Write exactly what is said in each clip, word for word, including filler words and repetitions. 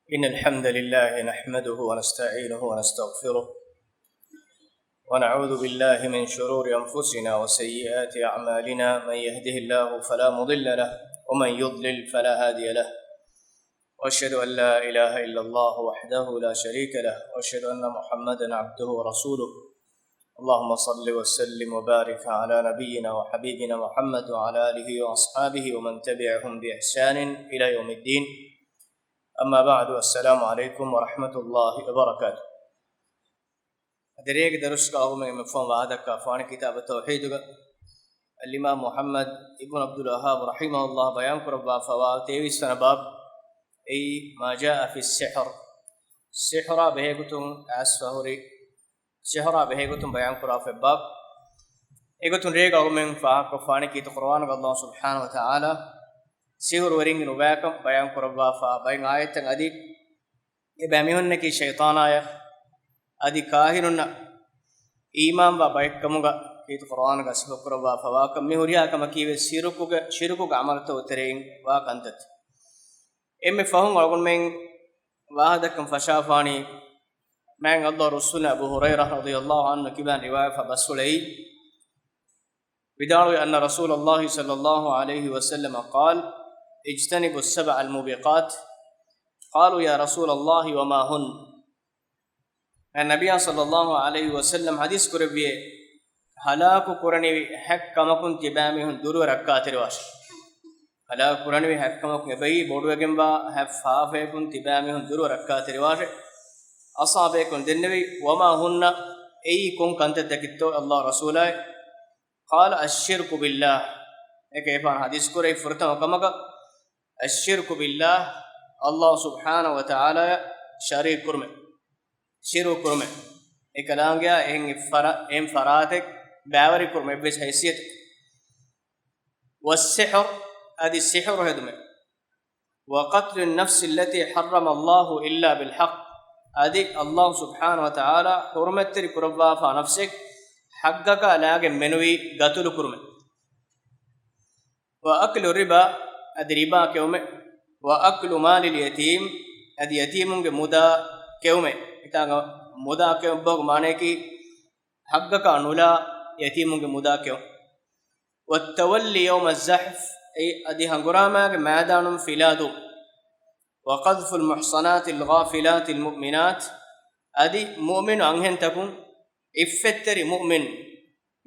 إن الحمد لله نحمده ونستعينه ونستغفره، ونعوذ بالله من شرور أنفسنا وسيئات أعمالنا. من يهده الله فلا مضل له، ومن يضلل فلا هادي له. وأشهد أن لا إله إلا الله وحده لا شريك له، وأشهد أن محمدا عبده ورسوله. اللهم صل وسلم وبارك على نبينا وحبيبنا محمد وعلى آله وأصحابه ومن تبعهم بإحسان إلى يوم الدين. أما بعد، السلام عليكم ورحمة الله وبركاته. އަދި ރޭގެ ދަރުސްގަ އަޅުގަނޑުމެން އެންމެ ފަހުން ވާހަކަ ދައްކާފާނީ ކިތާބު ތައުޙީދުގަ އަލްއިމާމް މުޙައްމަދު އިބްނު ޢަބްދުލް ވައްހާބް ރަޙިމަހުﷲ ބަޔާން ކުރައްވާފައިވާ ތޭވީސް ވަނަ ބާބު. އެއީ ما جاء في السحر، ސިޙުރާ ބެހޭގޮތުން އައިސްފަ ހުރި، ސިޙުރާ ބެހޭގޮތުން ބަޔާން ކުރާފައި ބާބު. އެގޮތުން ރޭގަ އަޅުގަނޑުމެން ފާހަގަކޮށްފާނީ ކީރިތި ޤުރުއާނުގަ ﷲ ސުބްޙާނަހޫ ވަތަޢާލާ ސިޙުރުވެރިންގެ ނުބައިކަން ބަޔާން ކުރައްވާފަ ބައެއް އާޔަތްތައް އަދި އެބައިމީހުންނަކީ ޝައިޠާނާޔަށް އަދި ކާހިނުންނަށް އީމާންވާ ބައެއްކަމުގަ ކީރިތި ޤުރުއާނުގަ ސިފަކުރައްވާފަވާކަން. މި ހުރިހާ ކަމަކީވެސް ޝިރުކުގެ، ޝިރުކުގެ ޢަމަލުތައް ތެރެއިން ވާ ކަންތައް. އެންމެ ފަހުން އަޅުގަނޑުމެން ވާހަކަ ދައްކަން ފަށާފާނީ، މާތް ﷲ ރުއްސުން އަބޫ ހުރައިރާ ރަޟިޔަﷲ ޢަންހު ކިބާން ރިވާޔަތްފަ ބަސްފުޅެއް ވިދާޅުވި، أن رسول الله صلى الله عليه وسلم قال، اجتنبوا السبع الموبقات. قالوا يا رسول الله وما هن؟ ނަބިއްޔާ ޞައްލައްލާހު ޢަލައިހި ވަސައްލަމް ޙަދީޘް ކުރެއްވިއޭ، ހަލާކު ކުރަނިވި ހަތް ކަމަކުން ތިބާމީހުން ދުރުވެ ރައްކާތެރިވާށޭ. ހަލާކު ކުރަނިވި ހަތް ކަމަކުން އެބައީ ބޮޑުވެގެންވާ ހަތް ފާފަޔަކުން ތިބާމީހުން ދުރުވެ ރައްކާތެރިވާށޭ. އަޞްޙާބޭކުން ދެންނެވި، وما هن، އެއީ ކޮން ކަންތައްތަކެއްތޯ ﷲ ރަސޫލާއޭ؟ قال الشرك بالله. އެކަ އެފާން ޙަދީޘް ކުރެއްވި ފުރަތަމަ ކަމަކަށް، الشرك بالله، ﷲ ސުބްޙާނަހޫ ވަތަޢާލާއަށް ޝަރީކު ކުރުމެއް، ޝިރުކު ކުރުމެއް، އެކަލާނގެއާ އެހެން އެއް ފަރާ-، އެހެން ފަރާތެއް ބައިވެރި ކުރުމެއް އެއްވެސް ހައިސިއްޔަތެއް. والسحر، އަދި ސިޙުރު ހެދުމެއް. وقتل النفس التي حرم الله إلا بالحق، އަދި ﷲ ސުބްޙާނަހޫ ވަތަޢާލާ ޙުރުމަތްތެރި ކުރައްވާފާ ނަފްސެއް ޙައްޤަކާ ލާގެން މެނުވީ ގަތުލު ކުރުމެއް. وأكل الربا، އަދި ރިބާ ކެއުމެއް. وأكل مال اليتيم، އަދި ޔަތީމުންގެ މުދާ ކެއުމެއް. އެތާނގަ މުދާ ކެއުން ބަހުގެ މާނަޔަކީ ޙައްޤަކާ ނުލާ ޔަތީމުންގެ މުދާ ކެއުން. والتولي يوم الزحف، އެއީ އަދި ހަނގުރާމާގެ މައިދާނުން ފިލާދޫ. وقذف المحصنات الغافلات المؤمنات، އަދި މުއުމިނު އަންހެންތަކުން، އިއްފަތްތެރި މުއުމިން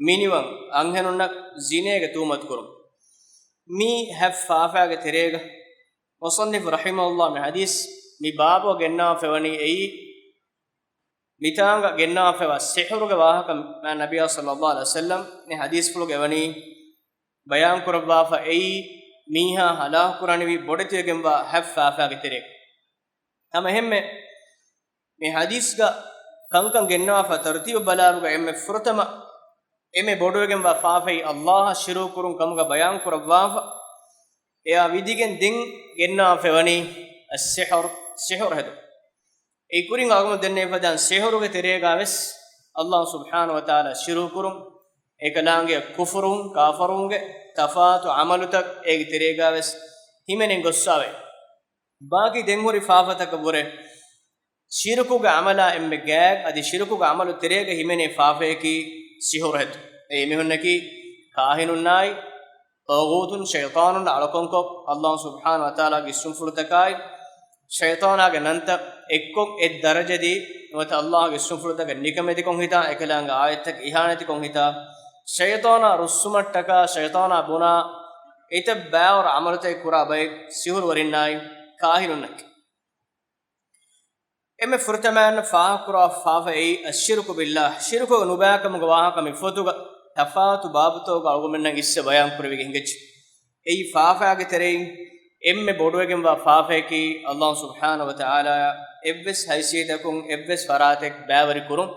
މިނިވަން އަންހެނުންނަށް ޒިނޭގެ ތުހުމަތު ކުރުން. މި ހަތް ފާފާގެ ތެރޭގަ މުޞައްނިފު ރަޙިމަހުﷲ މި ޙަދީޘް މި ބާބު ގެންނާފައިވަނީ އެއީ، މިތާނގަ ގެންނާފައިވާ ސިޙުރުގެ ވާހަކަ މާތް ނަބިއްޔާ ޞައްލައްލާހު ޢަލައިހި ވަސައްލަމް މި ޙަދީޘްފުޅުގަ އެވަނީ ބަޔާން ކުރައްވާފަ އެއީ، މީހާ ހަލާކު ކުރަނިވި ބޮޑެތިވެގެންވާ ހަތް ފާފާގެ ތެރޭ. ހަމަ އެހެންމެ މި ޙަދީޘްގަ ކަންކަން ގެންނަވާފަ ތަރުތީބު ބަލާއިރުގަ އެންމެ ފުރަތަމަ އެންމެ ބޮޑުވެގެންވާ ފާފައީ ﷲ އަށް ޝިރުކު ކުރުން ކަމުގަ ބަޔާން ކުރައްވާފަ، އެއާ ވިދިގެން ދެން ގެންނަވާފައިވަނީ އައްސިޙުރު، ސިޙުރު ހެދުން. އެ ކުރިން އަޅުގަނޑު ދެންނެވިފަދައިން ސިޙުރުގެ ތެރޭގަވެސް ﷲ ސުބްޙާނަހޫ ވަތަޢާލާ ޝިރުކު ކުރުން، އެކަލާނގެ ކުފުރުން، ކާފަރުންގެ ތަފާތު ޢަމަލުތައް އޭގެ ތެރޭގަވެސް ހިމެނެން ގޮއްސާވޭ. ބާކީ ދެން ހުރި ފާފަތަކަށްވުރެ ޝިރުކުގެ ޢަމަލާ އެންމެ ގާތް، އަދި ޝިރުކުގެ ޢަމަލު ތެރޭގަ ހިމެނޭ ފާފަޔަކީ ސިޙުރު ހެދުން. އެ އެމީހުންނަކީ ކާހިނުންނާއި، ޠާޣޫތުން، ޝައިޠާނުންނާ އަޅުކަންކޮށް، ﷲ ސުބްޙާނަހޫ ވަތަޢާލާގެ އިސްމުފުޅުތަކާއި، ޝައިޠާނާގެ ނަންތައް އެއްކޮށް އެއް ދަރަޖަ ދީ، ނުވަތަ ﷲގެ އިސްމުފުޅުތަކަށް ނިކަމެތިކޮށް ހިތާ، އެކަލާނގެ އާޔަތްތަކަށް އިހާނެތިކޮށް ހިތާ، ޝައިޠާނާ ރުއްސުމަށްޓަކާ، ޝައިޠާނާ ބުނާ އެތައް ބައިވަރު ޢަމަލުތައް ކުރާ ބައެއް ސިޙުރުވެރިންނާއި ކާހިނުންނަކީ. އެންމެ ފުރަތަމައިން ފާހަގަކުރާ ފާފައީ އައްޝިރުކު ބިﷲ، ޝިރުކު ނުބައިކަމުގެ ވާހަކަ މި ފޮތުގަ ތަފާތު ބާބުތަކުގަ އަޅުގަނޑުމެންނަށް އިއްސަ ބަޔާން ކުރެވިގެން ހިނގައްޖެ. އެއީ ފާފައިގެ ތެރެއިން އެންމެ ބޮޑުވެގެންވާ ފާފަޔަކީ، ﷲ ސުބްޙާނަހޫ ވަތަޢާލާއަށް އެއްވެސް ހައިސިއްޔަތަކުން އެއްވެސް ފަރާތެއް ބައިވެރި ކުރުން.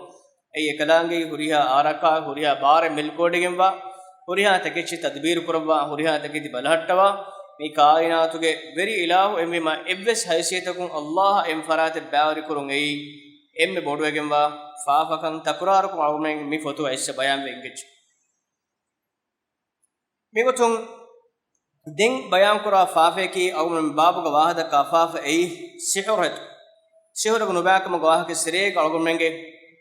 އެއީ އެކަލާނގެ ހުރިހާ އާރަކާ، ހުރިހާ ބާރެއް މިލްކުވެޑިގެންވާ، ހުރިހާ ތަކެއްޗެއް ތަދުބީރު ކުރައްވާ، ހުރިހާ ތަކެތި ބަލަހައްޓަވާ، މި ކާއިނާތުގެ ވެރި އިލާހު އެންވީމާ، އެއްވެސް ހައިސިއްޔަތަކުން ﷲ އަށް އެން ފަރާތެއް ބައިވެރި ކުރުން އެއީ އެންމެ ބޮޑުވެގެންވާ ފާފަކަން ތަކުރާރުކޮށް އަޅުގަނޑުމެން މި ފޮތުގަ އިއްސަ ބަޔާންވެ އިނގެއްޖެ. މިގޮތުން ދެން ބަޔާންކުރާ ފާފަޔަކީ އަޅުގަނޑުމެން ބާބުގެ ވާހަދަ ކާފާފަ އެއީ ސިހުރު ހެދު. ސިހުރުގެ ނުބައިކަމުގެ ވާހަކަ ސިރޭގަ އަޅުގަނޑުމެންގެ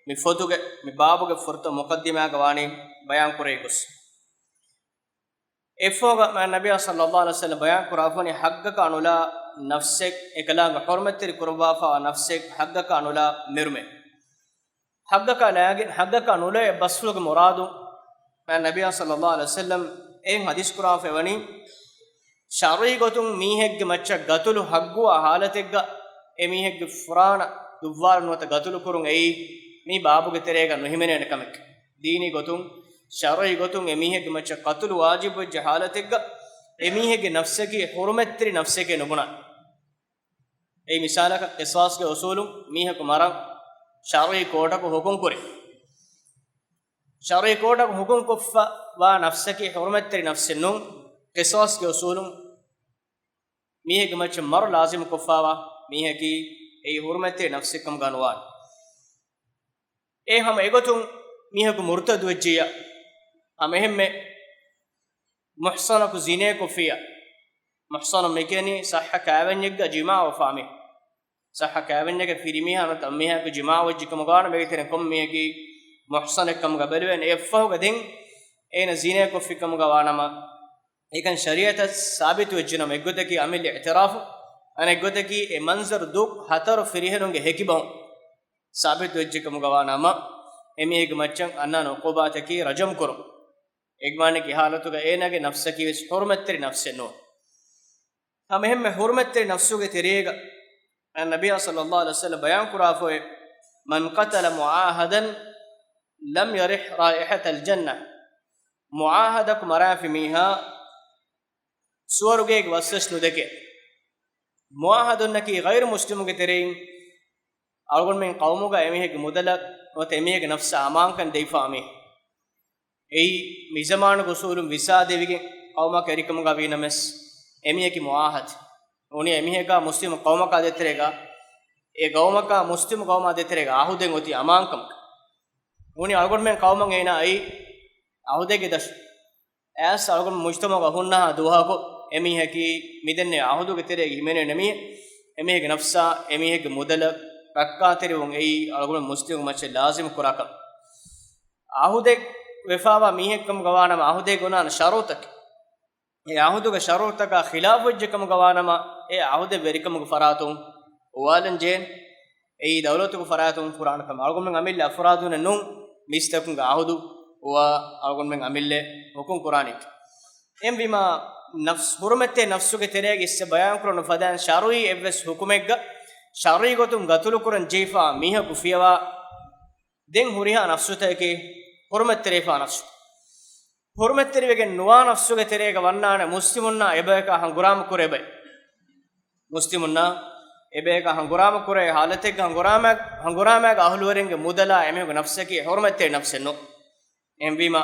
މި ފޮތުގެ މި ބާބުގެ ފުރަތަމަ މުޤައްދިމާގަ ވާނީ ބަޔާންކުރެވި ގޮސް. އެއަށްފަހުގަ މާތް ނަބިއްޔާ ޞައްލައްލާހު ޢަލައިހި ވަސައްލަމް ބަޔާންކުރާފަނީ ޙައްޤަކާ ނުލާ ނަފްސެއް، އެކަލާނގެ ޙުރުމަތްތެރި ކުރައްވާފައިވާ ނަފްސެއް، ޙައްޤަކާ ނުލާ މެރުމެއް. ޙައްޤަކާ ލާގެ-، ޙައްޤަކާ ނުލާ އެއް ބަސްފުޅުގެ މުރާދު، މާތް ނަބިއްޔާ ޞައްލައްލާހު ޢަލައިހި ވަސައްލަމް އެހެން ޙަދީޘް ކުރާފައިވަނީ، ޝަރުޢީ ގޮތުން މީހެއްގެ މައްޗަށް ގަތުލު ޙައްޤުވާ ޙާލަތެއްގަ އެ މީހެއްގެ ފުރާނަ ދުއްވާލު ނުވަތަ ގަތުލު ކުރުން އެއީ މީ ބާބުގެ ތެރޭގަ ނުހިމެނޭނެ ކަމެއް. ދީނީ ގޮތުން، ޝަރުޢީ ގޮތުން އެ މީހެއްގެ މައްޗަށް ޤަތުލު ވާޖިބުވެއްޖެ ޙާލަތެއްގަ އެ މީހެއްގެ ނަފްސަކީ ޙުރުމަތްތެރި ނަފްސެކޭ ނުބުނާ. އެއީ މިސާލަކަށް ޤިޞާޞްގެ އުޞޫލުން މީހަކު މަރަން ޝަރުޢީ ކޯޓަކު ޙުކުމް ކުރި. ޝަރުޢީ ކޯޓަކު ޙުކުމް ކޮށްފަ ވާ ނަފްސަކީ ޙުރުމަތްތެރި ނަފްސެއް ނޫން. ޤިޞާޞްގެ އުޞޫލުން މީހެއްގެ މައްޗަށް މަރު ލާޒިމު ކޮށްފަވާ މީހަކީ އެއީ ޙުރުމަތްތެރި ނަފްސެއްކަމުގަ ނުވާނެ. އެ ހަމަ އެގޮތުން މީހަކު މުރުތައްދު ވެއްޖިއްޔާ، ހަމަ އެހެންމެ މުޙްޞަނަކު ޒިނޭ ކޮށްފިއްޔާ، މުޙްޞަނު މިކިޔަނީ ޞައްޙަ ކާވެންޏެއްގަ ޖިމާޢު ވެފާ މީހެއް. ޞައްޙަ ކާވެންޏެއްގަ ފިރިމީހާ ނުވަތަ އަންމީހާއެކު ޖިމާޢު ވެއްޖެ ކަމުގަ ވާނަމަ މީގެ ތެރެއިން ކޮން މީހަކީ މުޙްޞަނެއް ކަމުގަ ބެލެވޭނެ. އެއަށްފަހުގަ ދެން އޭނަ ޒިނޭ ކޮށްފި ކަމުގަ ވާނަމަ، އެކަން ޝަރީޢަތަށް ސާބިތު ވެއްޖެނަމަ، އެއްގޮތަކީ އަމިއްލަ އިޢުތިރާފު، އަނެއްގޮތަކީ އެ މަންޒަރު ދުށް ހަތަރު ފިރިހެނުންގެ ހެކިބަހުން ސާބިތު ވެއްޖެ ކަމުގަ ވާނަމަ، އެމީހެއްގެ މައްޗަށް އަންނާނެ ޢުޤޫބާތަކީ ރަޖަމް ކުރުން. އެގްމާނެކި ޙާލަތުގަ އޭނާގެ ނަފްސަކީ ވެސް ޙުރުމަތްތެރި ނަފްސެއް ނޫން. ހަމަ އެހެންމެ ޙުރުމަތްތެރި ނަފްސުގެ ތެރޭގަ އަން ނަބިއްޔާ ޞައްލައްލާހު ޢަލައިހި ވަސައްލަމް ބަޔާން ކުރާފައި، "من قتل معاهدا لم يرح رائحة الجنة." މުޢާހަދަކު މަރާފި މީހާ ސުވަރުގޭގެ ވަސްވެސް ނުދެކޭ. މުޢާހަދުންނަކީ ޣައިރު މުސްލިމުގެ ތެރެއިން އަޅުގަނޑުމެން ޤައުމުގަ އެމީހެއްގެ މުދަލަށް ނުވަތަ އެމީހެއްގެ ނަފްސަށް އަމާންކަން ދެވިފާ މީހެއް. އެއީ މިޒަމާނުގެ އުސޫލުން ވިސާ ދެވިގެން ޤައުމަކަށް އެރިކަމުގަ ވީނަމަވެސް، އެމީހަކީ މުޢާހަދު. ނޫނީ އެމީހަކާ މުސްލިމު ޤައުމަކާ ދޭތެރޭގަ، އެ ޤައުމަކާ މުސްލިމު ޤައުމާ ދޭތެރޭގަ ޢަހުދެއް އޮތީ އަމާންކަމަކަށް. ނޫނީ އަޅުގަނޑުމެން ޤައުމަށް އޭނާ އައީ ޢަހުދެއްގެ ދަށު. އައިސް އަޅުގަނޑު މުޖްތަމަޢުގަ ހުންނަހާ ދުވަހަކު އެމީހަކީ މިދެންނެވި ޢަހުދުގެ ތެރޭގަ ހިމެނޭ ނަމި، އެމީހެއްގެ ނަފްސާ އެމީހެއްގެ މުދަލަށް ރައްކާތެރިވުން އެއީ އަޅުގަނޑު މުސްލިމު މައްޗަށް ލާޒިމު ކުރާކަން. ޢަހުދެއް ވެފާވާ މީހެއްކަމުގަ ވާނަމަ ޢަހުދެއް ގޮނާނެ ޝަރުޠަކީ. އެ ޢަހުދުގެ ޝަރުޠަކާ ޚިލާފުވެއްޖެ ކަމުގަ ވާނަމަ، އެ ޢަހުދެއް ވެރިކަމުގެ ފަރާތުން އުވާލަން ޖެހޭނެ. އެއީ ދައުލަތުގެ ފަރާތުން ކުރާނެ ކަމެއް. އަޅުގަނޑުމެން އަމިއްލަ އަފްރާދުންނެއް ނޫން، މީސްތަކުންގެ ޢަހުދު އުވާ އަޅުގަނޑުމެން އަމިއްލަ ޙުކުމް ކުރާނީ. އެހެންވީމާ، ނަފްސް، ޙުރުމަތްތެރި ނަފްސުގެ ތެރޭގަ އިއްސަ ބަޔާން ކުރަން ނުފަދައިން ޝަރުޢީ އެއްވެސް ޙުކުމެއްގަ ޝަރުޢީ ގޮތުން ގަތުލު ކުރަން ޖެހިފާ މީހަކު ފިޔަވާ ދެން ހުރިހާ ނަފްސުތަކެއް ޙުރުމަތްތެރިވެފާ ނަފްސު. ޙުރުމަތްތެރިވެގެން ނުވާ ނަފްސުގެ ތެރޭގަ ވަންނާނެ މުސްލިމުންނާ އެބަޔަކާ ހަނގުރާމަ ކުރޭ ބައެއް. މުސްލިމުންނާ އެބަޔަކާ ހަނގުރާމަ ކުރޭ ޙާލަތެއްގަ ހަނގުރާމަ، ހަނގުރާމައިގެ އަހުލުވެރިންގެ މުދަލާ އެމީހުންގެ ނަފްސަކީ ޙުރުމަތްތެރި ނަފްސެއް ނޫން. އެހެންވީމަ،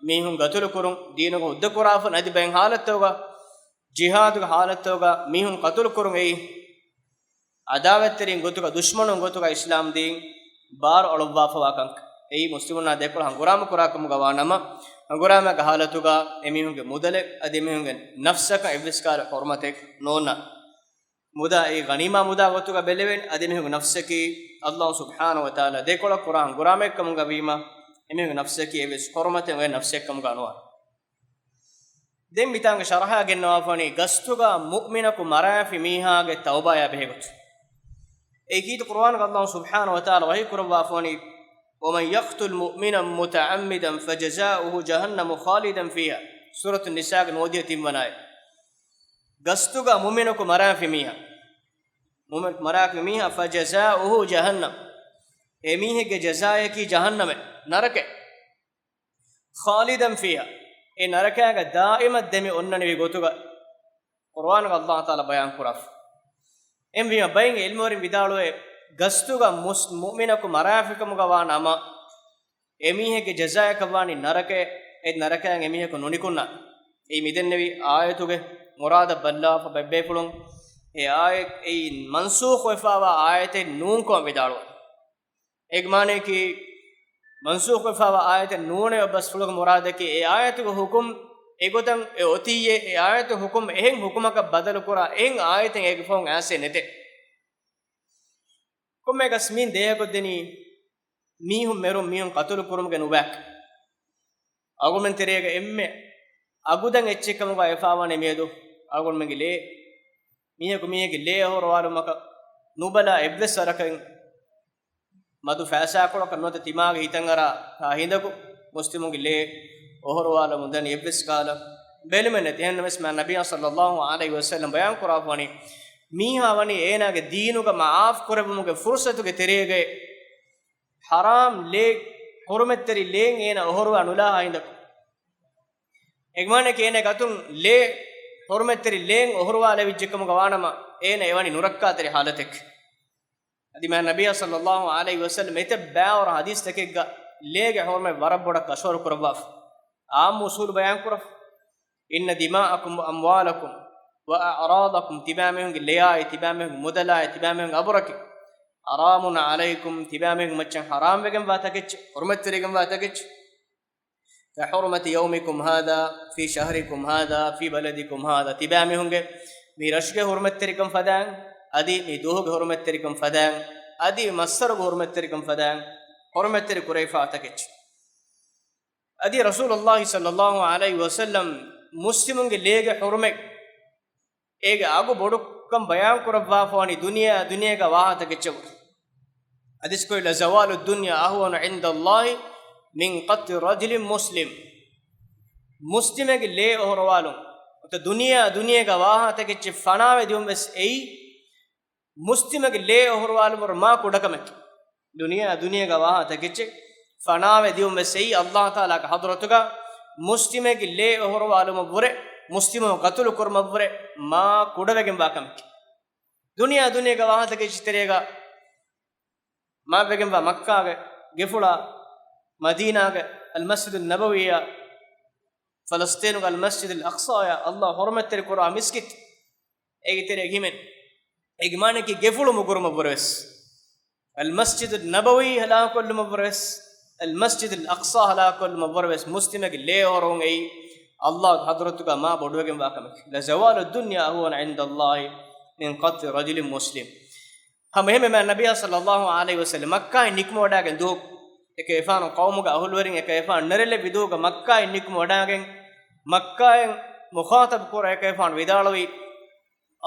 މީހުން ގަތުލު ކުރުން ދީނުގަ ހުއްދަ ކުރާފަ ނެތި ބައެއް ޙާލަތްތަކުގަ، ޖިހާދުގެ ޙާލަތްތަކުގަ މީހުން ޤަތުލު ކުރުން އެއީ، ޢަދާވަތްތެރިން ގޮތުގަ، ދުޝްމަނުން ގޮތުގަ އިސްލާމް ދީން ބާރު އަޅުއްވާފަވާ ކަންކަން. އެއީ މުސްލިމުންނާ ދެކޮޅަށް ހަނގުރާމަ ކުރާ ކަމުގަ ވާ ނަމަ، ހަނގުރާމައިގެ ޙާލަތުގަ އެމީހުންގެ މުދަލެއް އަދި އެމީހުންގެ ނަފްސަކަށް އެއްވެސް ކަހަލަ ޙުރުމަތެއް ނޯންނާނެ. މުދާ އެއީ ޣަނީމާ މުދާ ގޮތުގަ ބެލެވެން އަދި އެމީހުންގެ ނަފްސަކީ ﷲ ސުބްޙާނަހޫ ވަތަޢާލާ ދެކޮޅަށް ކުރާ ހަނގުރާމައެއް ކަމުގަ ވީމަ، އެމީހުންގެ ނަފްސަކީ އެއްވެސް ޙުރުމަތެއް އޮތް ނަފްސެއް ކަމުގަ ނުވާނެ. ދެން މިތާނގެ ޝަރަޙާ ގެންނަވާފަވަނީ ގަސްތުގަ މުއުމިނަކު މަރާފި މީހާގެ ތައުބާޔާ ބެހޭގޮތު. އެއީ ކީރިތި ޤުރުއާނުގަ ﷲ ސުބްޙާނަހޫ ވަތަޢާލާ ވަޙީ ކުރައްވާފަވަނީ، "ومن يقتل مؤمنا متعمدا فجزاؤه جهنم خالدا فيها." ސޫރަތު ނިސާގެ ނުވަދިހަ ތިންވަނަ އާޔަތް. ގަސްތުގަ މުއުމިނަކު މަރާފި މީހާ، މުއުމިނަކު މަރާފި މީހާ، "فجزاؤه جهنم." އެމީހެއްގެ ޖަޒާޔަކީ ޖަހަންނަމެއް، ނަރަކައެއް. "خالدا فيها." އެ ނަރަކާގަ ދާއިމަށް ދެމި އޮންނަނިވި ގޮތުގަ ޤުރުއާނުގަ ﷲ ތަޢާލާ ބަޔާން ކުރާފަ. އެހެންވީމަ ބައެއް ޢިލްމުވެރިން ވިދާޅުވޭ، ގަސްތުގަ މުސް-، މުއުމިނަކު މަރާފިކަމުގަ ވާ ނަމަ، އެމީހެއްގެ ޖަޒާއަކަށް ވާނީ ނަރަކައެއް، އެ ނަރަކައިން އެމީހަކު ނުނިކުންނާނެ. އެއީ މިދެންނެވި އާޔަތުގެ މުރާދަށް ބައްލަވާފަ ބައެއް ބޭފުޅުން އެ އާޔަތް އެއީ މަންސޫޚުވެފަވާ އާޔަތެއް ނޫންކޮށް ވިދާޅުވަނީ. އޭގެ މާނަޔަކީ، މަންސޫޚުވެފަވާ އާޔަތެއް ނޫނެއް ބަސްފުޅުގެ މުރާދަކީ، އެ އާޔަތުގެ ޙުކުމް އެގޮތަށް އެ އޮތީއޭ، އެ އާޔަތު ހުކުމް އެހެން ހުކުމަކަށް ބަދަލުކުރާ އެހެން އާޔަތެއް އޭގެ ފަހުން އައިސޭ ނެތޭ. ކޮންމެއަކަސް މިން ދޭހަކޮށްދެނީ މީހުން މެރުން، މީހުން ޤަތުލު ކުރުމުގެ ނުބައިކަން. އަޅުގަނޑުމެން ތެރޭގަ އެންމެ އަގުދަން އެއްޗެއް ކަމުގަ އެފާވާނެ މިއަދު އަޅުގަނޑުމެންގެ ލޭ، މީހަކު މީހެއްގެ ލޭ އޮހޮރުވާލުމަކަށް ނުބަލާ އެއްވެސް ވަރަކަށް މަދު ފައިސާކޮޅަކަށް ނުވަތަ ތިމާގެ ހިތަށް އަރާ ހިނދަކު މުސްލިމުންގެ ލޭ އޮހޮރުވާލަމުން ދަނީ އެއްވެސް ކަހަލަ ބެލުމެއް ނެތި. އެހެންނަމަވެސް މާ ނަބިއްޔާ ޞައްލައްލާހު ޢަލައިހި ވަސައްލަމް ބަޔާން ކުރާފަވަނީ، މީހާ ވަނީ އޭނާގެ ދީނުގަ މަޢާފް ކުރެއްވުމުގެ ފުރުޞަތުގެ ތެރޭގައި ޙަރާމް ލޭ، ޙުރުމަތްތެރި ލޭން އޭނާ އޮހޮރުވާ ނުލާ ހިނދަކު. އެގެ މާނައަކީ އޭނާގެ އަތުން ލޭ، ޙުރުމަތްތެރި ލޭން އޮހޮރުވާލެވިއްޖެ ކަމުގަ ވާނަމަ، އޭނާ އެވަނީ ނުރައްކާތެރި ޙާލަތެއް. އަދި މާ ނަބިއްޔާ ޞައްލައްލާހު ޢަލައިހި ވަސައްލަމް އެތައް ބައިވަރު ޙަދީޘްތަކެއްގަ ލޭގެ ޙުރުމަތް ވަރަށް ބޮޑަށް ކަށަވަރު ކުރައްވާފަ. ޢާއްމު އުޞޫލު ބަޔާން ކުރަފަ. إن دماءكم وأموالكم وأعراضكم، ތިބާމީހުންގެ ލެޔާއި، ތިބާމީހުންގެ މުދަލާއި، ތިބާމީހުންގެ އަބުރަކީ، حرام عليكم، ތިބާމީހުން މައްޗަށް ޙަރާމް ވެގެންވާ ތަކެއްޗެއް، ޙުރުމަތްތެރިވެގެންވާ ތަކެއްޗެއް. كحرمة يومكم هذا في شهركم هذا في بلدكم هذا، ތިބާމީހުންގެ މި ރަށުގެ ޙުރުމަތްތެރިކަން ފަދައިން، އަދި މި ދުވަހުގެ ޙުރުމަތްތެރިކަން ފަދައިން، އަދި މައްސަރުގެ ޙުރުމަތްތެރިކަން ފަދައިން، ޙުރުމަތްތެރި ކުރެވިފާ ތަކެއްޗެއް. އަދި ރަސޫލުﷲ ޞައްލައްލާހު ޢަލައިހި ވަސައްލަމް މުސްލިމުންގެ ލޭގެ ޙުރުމަތް އޭގެ އަގު ބޮޑުކަން ބަޔާން ކުރައްވާފަވަނީ ދުނިޔެއާ ދުނިޔޭގަ ވާހަކަ ތަކެއްޗަށް. ޙަދީޘްކޮޅު، لزوال الدنيا أهون عند الله من قتل رجل مسلم. މުސްލިމެއްގެ ލޭ އޮހޮރުވާލުން ނުވަތަ ދުނިޔެއާ ދުނިޔޭގަ ވާހަކަ ތަކެއްޗެއް ފަނާވެ ދިޔުން ވެސް އެއީ، މުސްލިމެއްގެ ލޭ އޮހޮރުވާލުން ވަރަށް މާ ކުޑަކަމެކޭ. ދުނިޔެއާ ދުނިޔޭގަ ވާހަކަ ތަކެއްޗެއް ފަނާވެ ދިޔުން ވެސް އެއީ، ﷲ ތަޢާލާގެ ޙަޟްރަތުގަ މުސްލިމެއްގެ ލޭ އޮހޮރުވާލުމަށްވުރެ، މުސްލިމުން ޤަތުލު ކުރުމަށްވުރެ މާ ކުޑަވެގެންވާ ކަމެކޭ. ދުނިޔެއާ ދުނިޔޭގަ ވާހަކަ ތަކެއްޗެއް ތެރޭގަ މާތްވެގެންވާ މައްކާގެ ގެފުޅާ، މަދީނާގެ އަލްމަސްޖިދުއް ނަބަވީއާ، ފަލަސްޠީނުގެ އަލްމަސްޖިދުލް އަޤްޞާއާ، ﷲ ޙުރުމަތްތެރި ކުރާ މިސްކިތް، އޭގެ ތެރޭގަ ހިމެނޭ. އޭގެ މާނައަކީ ގެފުޅު މުގުރުމަށްވުރެ ވެސް، އަލްމަސްޖިދުއް ނަބަވީ ހަލާކުކޮށްލުމަށްވުރެ ވެސް، އަލްމަސްޖިދުލް އަޤްޞާ ހަލާކުކޮށްލުމަށްވުރެ ވެސް، މުސްލިމެއްގެ ލޭ އޮހޮރުވުން އެއީ، ﷲގެ ޙަޟްރަތުގަ މާ ބޮޑުވެގެންވާ ކަމެކޭ. لزوال الدنيا أهون عند الله من قتل رجل مسلم. ހަމަ އެހެންމެ މާ ނަބިއްޔާ ޞައްލައްލާހު ޢަލައިހި ވަސައްލަމް މައްކާއިން ނިކުމެވަޑައިގެން ދުވަހު، އެކަލޭގެފާނު ޤައުމުގެ އަހުލުވެރިން އެކަލޭގެފާނު ނެރެލެއްވި ދުވަހުގަ މައްކާއިން ނިކުމެވަޑައިގެން، މައްކާއިން މުޚާޠަބު ކުރާ އެކަލޭގެފާނު ވިދާޅުވީ،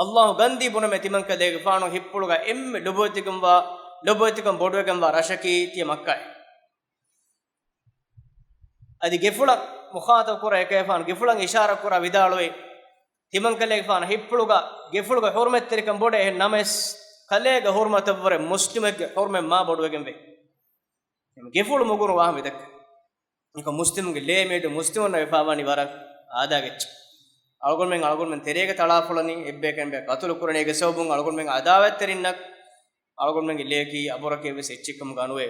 ﷲ ގަންދީ ބުނަމޭ ތިމަންކަލޭގެފާނު ހިތްޕުޅުގަ އެންމެ ލޮބުވެތިކަންވާ، ލޮބުވެތިކަން ބޮޑުވެގެންވާ ރަށަކީ ތިޔަ މައްކާއޭ. އަދި ގެފުޅަށް މުޚާޠަބު ކުރާ އެކަލޭގެފާނު ގެފުޅަށް އިޝާރާ ކުރާ ވިދާޅުވީ، ތިމަންކަލޭގެފާނު ހިތްޕުޅުގަ ގެފުޅުގެ ޙުރުމަތްތެރިކަން ބޮޑޭ، އެހެން ނަމަވެސް، ކަލޭގެ ޙުރުމަތަށްވުރެ މުސްލިމެއްގެ ޙުރުމަތް މާ ބޮޑުވެގެންވޭ. ގެފުޅު މުގުރު ވާހަކަ މިދައްކަނީ. އެކަ މުސްލިމުންގެ ލޭ މިއަދު މުސްލިމުންނަށް ވެފާވާނީ ވަރަށް އާދައިގެ އެއްޗެއް. އަޅުގަނޑުމެން އަޅުގަނޑުމެން ތެރޭގަ ތަޅާފޮޅަނީ، އެއްބަޔަކަށް އެއްބަޔަކަށް ޤަތުލު ކުރަނީ. އޭގެ ސަބަބުން އަޅުގަނޑުމެން އަދާވަތްތެރިންނަށް އަޅުގަނޑުމެންގެ ލެޔަކީ އަބުރަކީ އެއްވެސް އެއްޗެއްކަމުގަ ނުވޭ.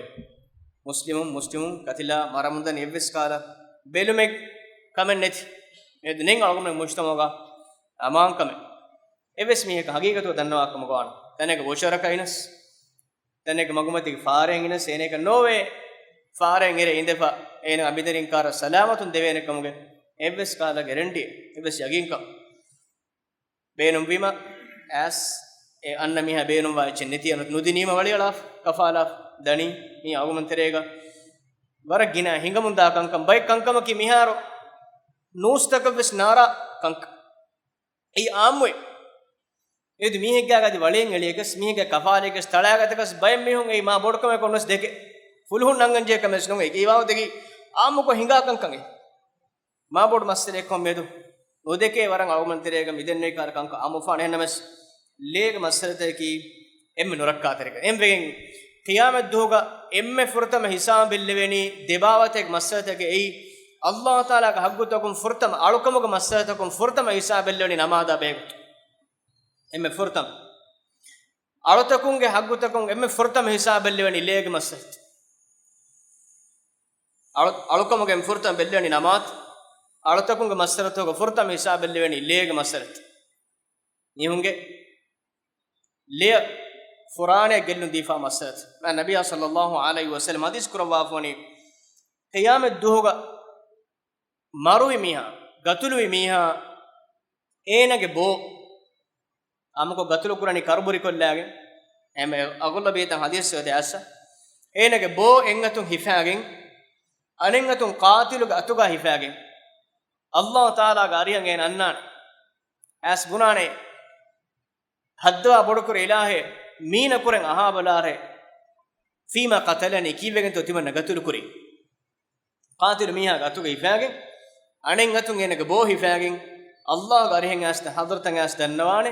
މުސްލިމުން މުސްލިމުން ކަތިލާ މަރަމުންދަނީ އެއްވެސް ކަހަލަ ބެލުމެއް ކަމެއް ނެތި. މިއަދު ނެތް އަޅުގަނޑުމެން މުޖްތަމަޢުގަ އަމާންކަމެއް. އެއްވެސް މީހަކަށް ހަގީގަތުގަ ދަންނަވާކަމުގަ ވާނެ. ތަނެއްގަ ވޯޗަރަކަށް އިނަސް، ތަނެއްގަ މަގުމަތީގެ ފާރައެއް އިނަސް، އޭނައަކަށް ނޯވޭ ފާރައެއް އެރޭ އިނދެފަ، އޭނަ އަނބިންދެރިން ކާރަށް ސަލާމަތުން ދެވޭނެ ކަމުގެ އެއްވެސް ކަހަލަ ގެރެންޓީއެއް، އެއްވެސް ޔަގީންކަން. ބޭނުންވީމަ އައިސް އެ އަންނަ މީހާ ބޭނުންވާ އެއްޗެއް ނެތިއެއް ނު-، ނުދިނީމަ ވަޅިއަޅާފަ، ކަފާލާފަ، ދަނީ މީ އަޅުގަނޑުމެން ތެރޭގަ ވަރަށް ގިނަ ހިނގަމުންދާ ކަންކަން. ބައެއް ކަންކަމަކީ މިހާރު ނޫސްތަކަށްވެސް ނާރާ ކަންކަން. އެއީ އާއްމުއެއް. އެދު މީހެއްގާ އަދި ވަޅިއެއް އެޅިޔަކަސް، މީހެއްގެ ކަފާލައިގެސް ތަޅާގަތަކަސް ބައެއް މީހުން އެއީ މާ ބޮޑުކަމެއް ކޮންނަސް ދެކެ. ފުލުހުން ނަންގަންޖެހޭ ކަމެއް ނޫން. އެއީ ވާހަކަ ދެކި އާއްމުކޮށް ހިނގާ ކަންކަން އެއީ. މާ ބޮޑު މައްސަލައެއްކަމަށް މިއަދު ނުދެކޭ. ވަރަށް އަޅުގަނޑު ތެރޭގަ މިދެންނެވި ކަހަލަ ކަންކަން އާއްމުފާނެ. އެހެންނަމަވެސް، ލޭގެ މައްސަލަތަކަކީ އެންމެ ނުރައްކާތެރިކަން. އެހެންވެގެން، ޤިޔާމަތްދުވަހުގަ އެންމެ ފުރަތަމަ ހިސާބު ބެއްލެވޭނީ ދެބާވަތެއްގެ މައްސަލަތަކެއް. އެއީ، ﷲ ތަޢާލާގެ ޙައްޤުތަކުން ފުރަތަމަ، އަޅުކަމުގެ މައްސަލަތަކުން ފުރަތަމަ ހިސާބު ބެއްލެވޭނީ ނަމާދާ ބެހޭގޮތުން. އެންމެ ފުރަތަމަ. އަޅުތަކުންގެ ޙައްޤުތަކުން އެންމެ ފުރަތަމަ ހިސާބު ބެއްލެވޭނީ ލޭގެ މައްސަލަތައް. އަޅު-، އަޅުކަމުގެ ފުރަތަމަ ބެއްލެވޭނީ ނަމާދު. އަޅުތަކުންގެ މައްސަލަތަކުގެ ފުރަތަމަ ހިސާބު ބެއްލެވޭނީ ލޭގެ މައްސަލަތައް. މީހުންގެ ލެޔަށް ފުރާނައަށް ގެއްލުން ދީފާ މައްސަލަތައް. މާ ނަބިއްޔާ ޞައްލައްލާހު ޢަލައިހި ވަސައްލަމް ޙަދީޘް ކުރައްވާފަވަނީ، ޤިޔާމަތްދުވަހުގަ މަރުވި މީހާ، ގަތުލުވި މީހާ އޭނަގެ ބޯ އާއްމުކޮށް ގަތުލު ކުރަނީ ކަރުބުރިކޮށްލާގެން. އެހެން އަޣުލަބިއްޔަތަށް ޙަދީޘް އޮތީ އައިސް. އޭނަގެ ބޯ އެއްއަތުން ހިފާގެން، އަނެއްއަތުން ޤާތިލުގެ އަތުގަ ހިފާގެން، ﷲ ތަޢާލާގެ އަރިހަށް އޭނަ އަންނާނެ. އައިސް ބުނާނެ، ހައްދަވާ ބޮޑުކުރޭ އިލާހޭ، މީނަ ކުރެން އަހާބަލާރޭ، فيما قتلني، ކީއްވެގެންތޯ ތިމަންނަ ގަތުލު ކުރީ؟ ޤާތިލު މީހާ ގަތުގަ ހިފާގެން، އަނެއްއަތުން އޭނަގެ ބޯ ހިފާގެން، ﷲގެ އަރިހަށް އައިސް ޙަޟްރަތަށް އައިސް ދަންނަވާނެ،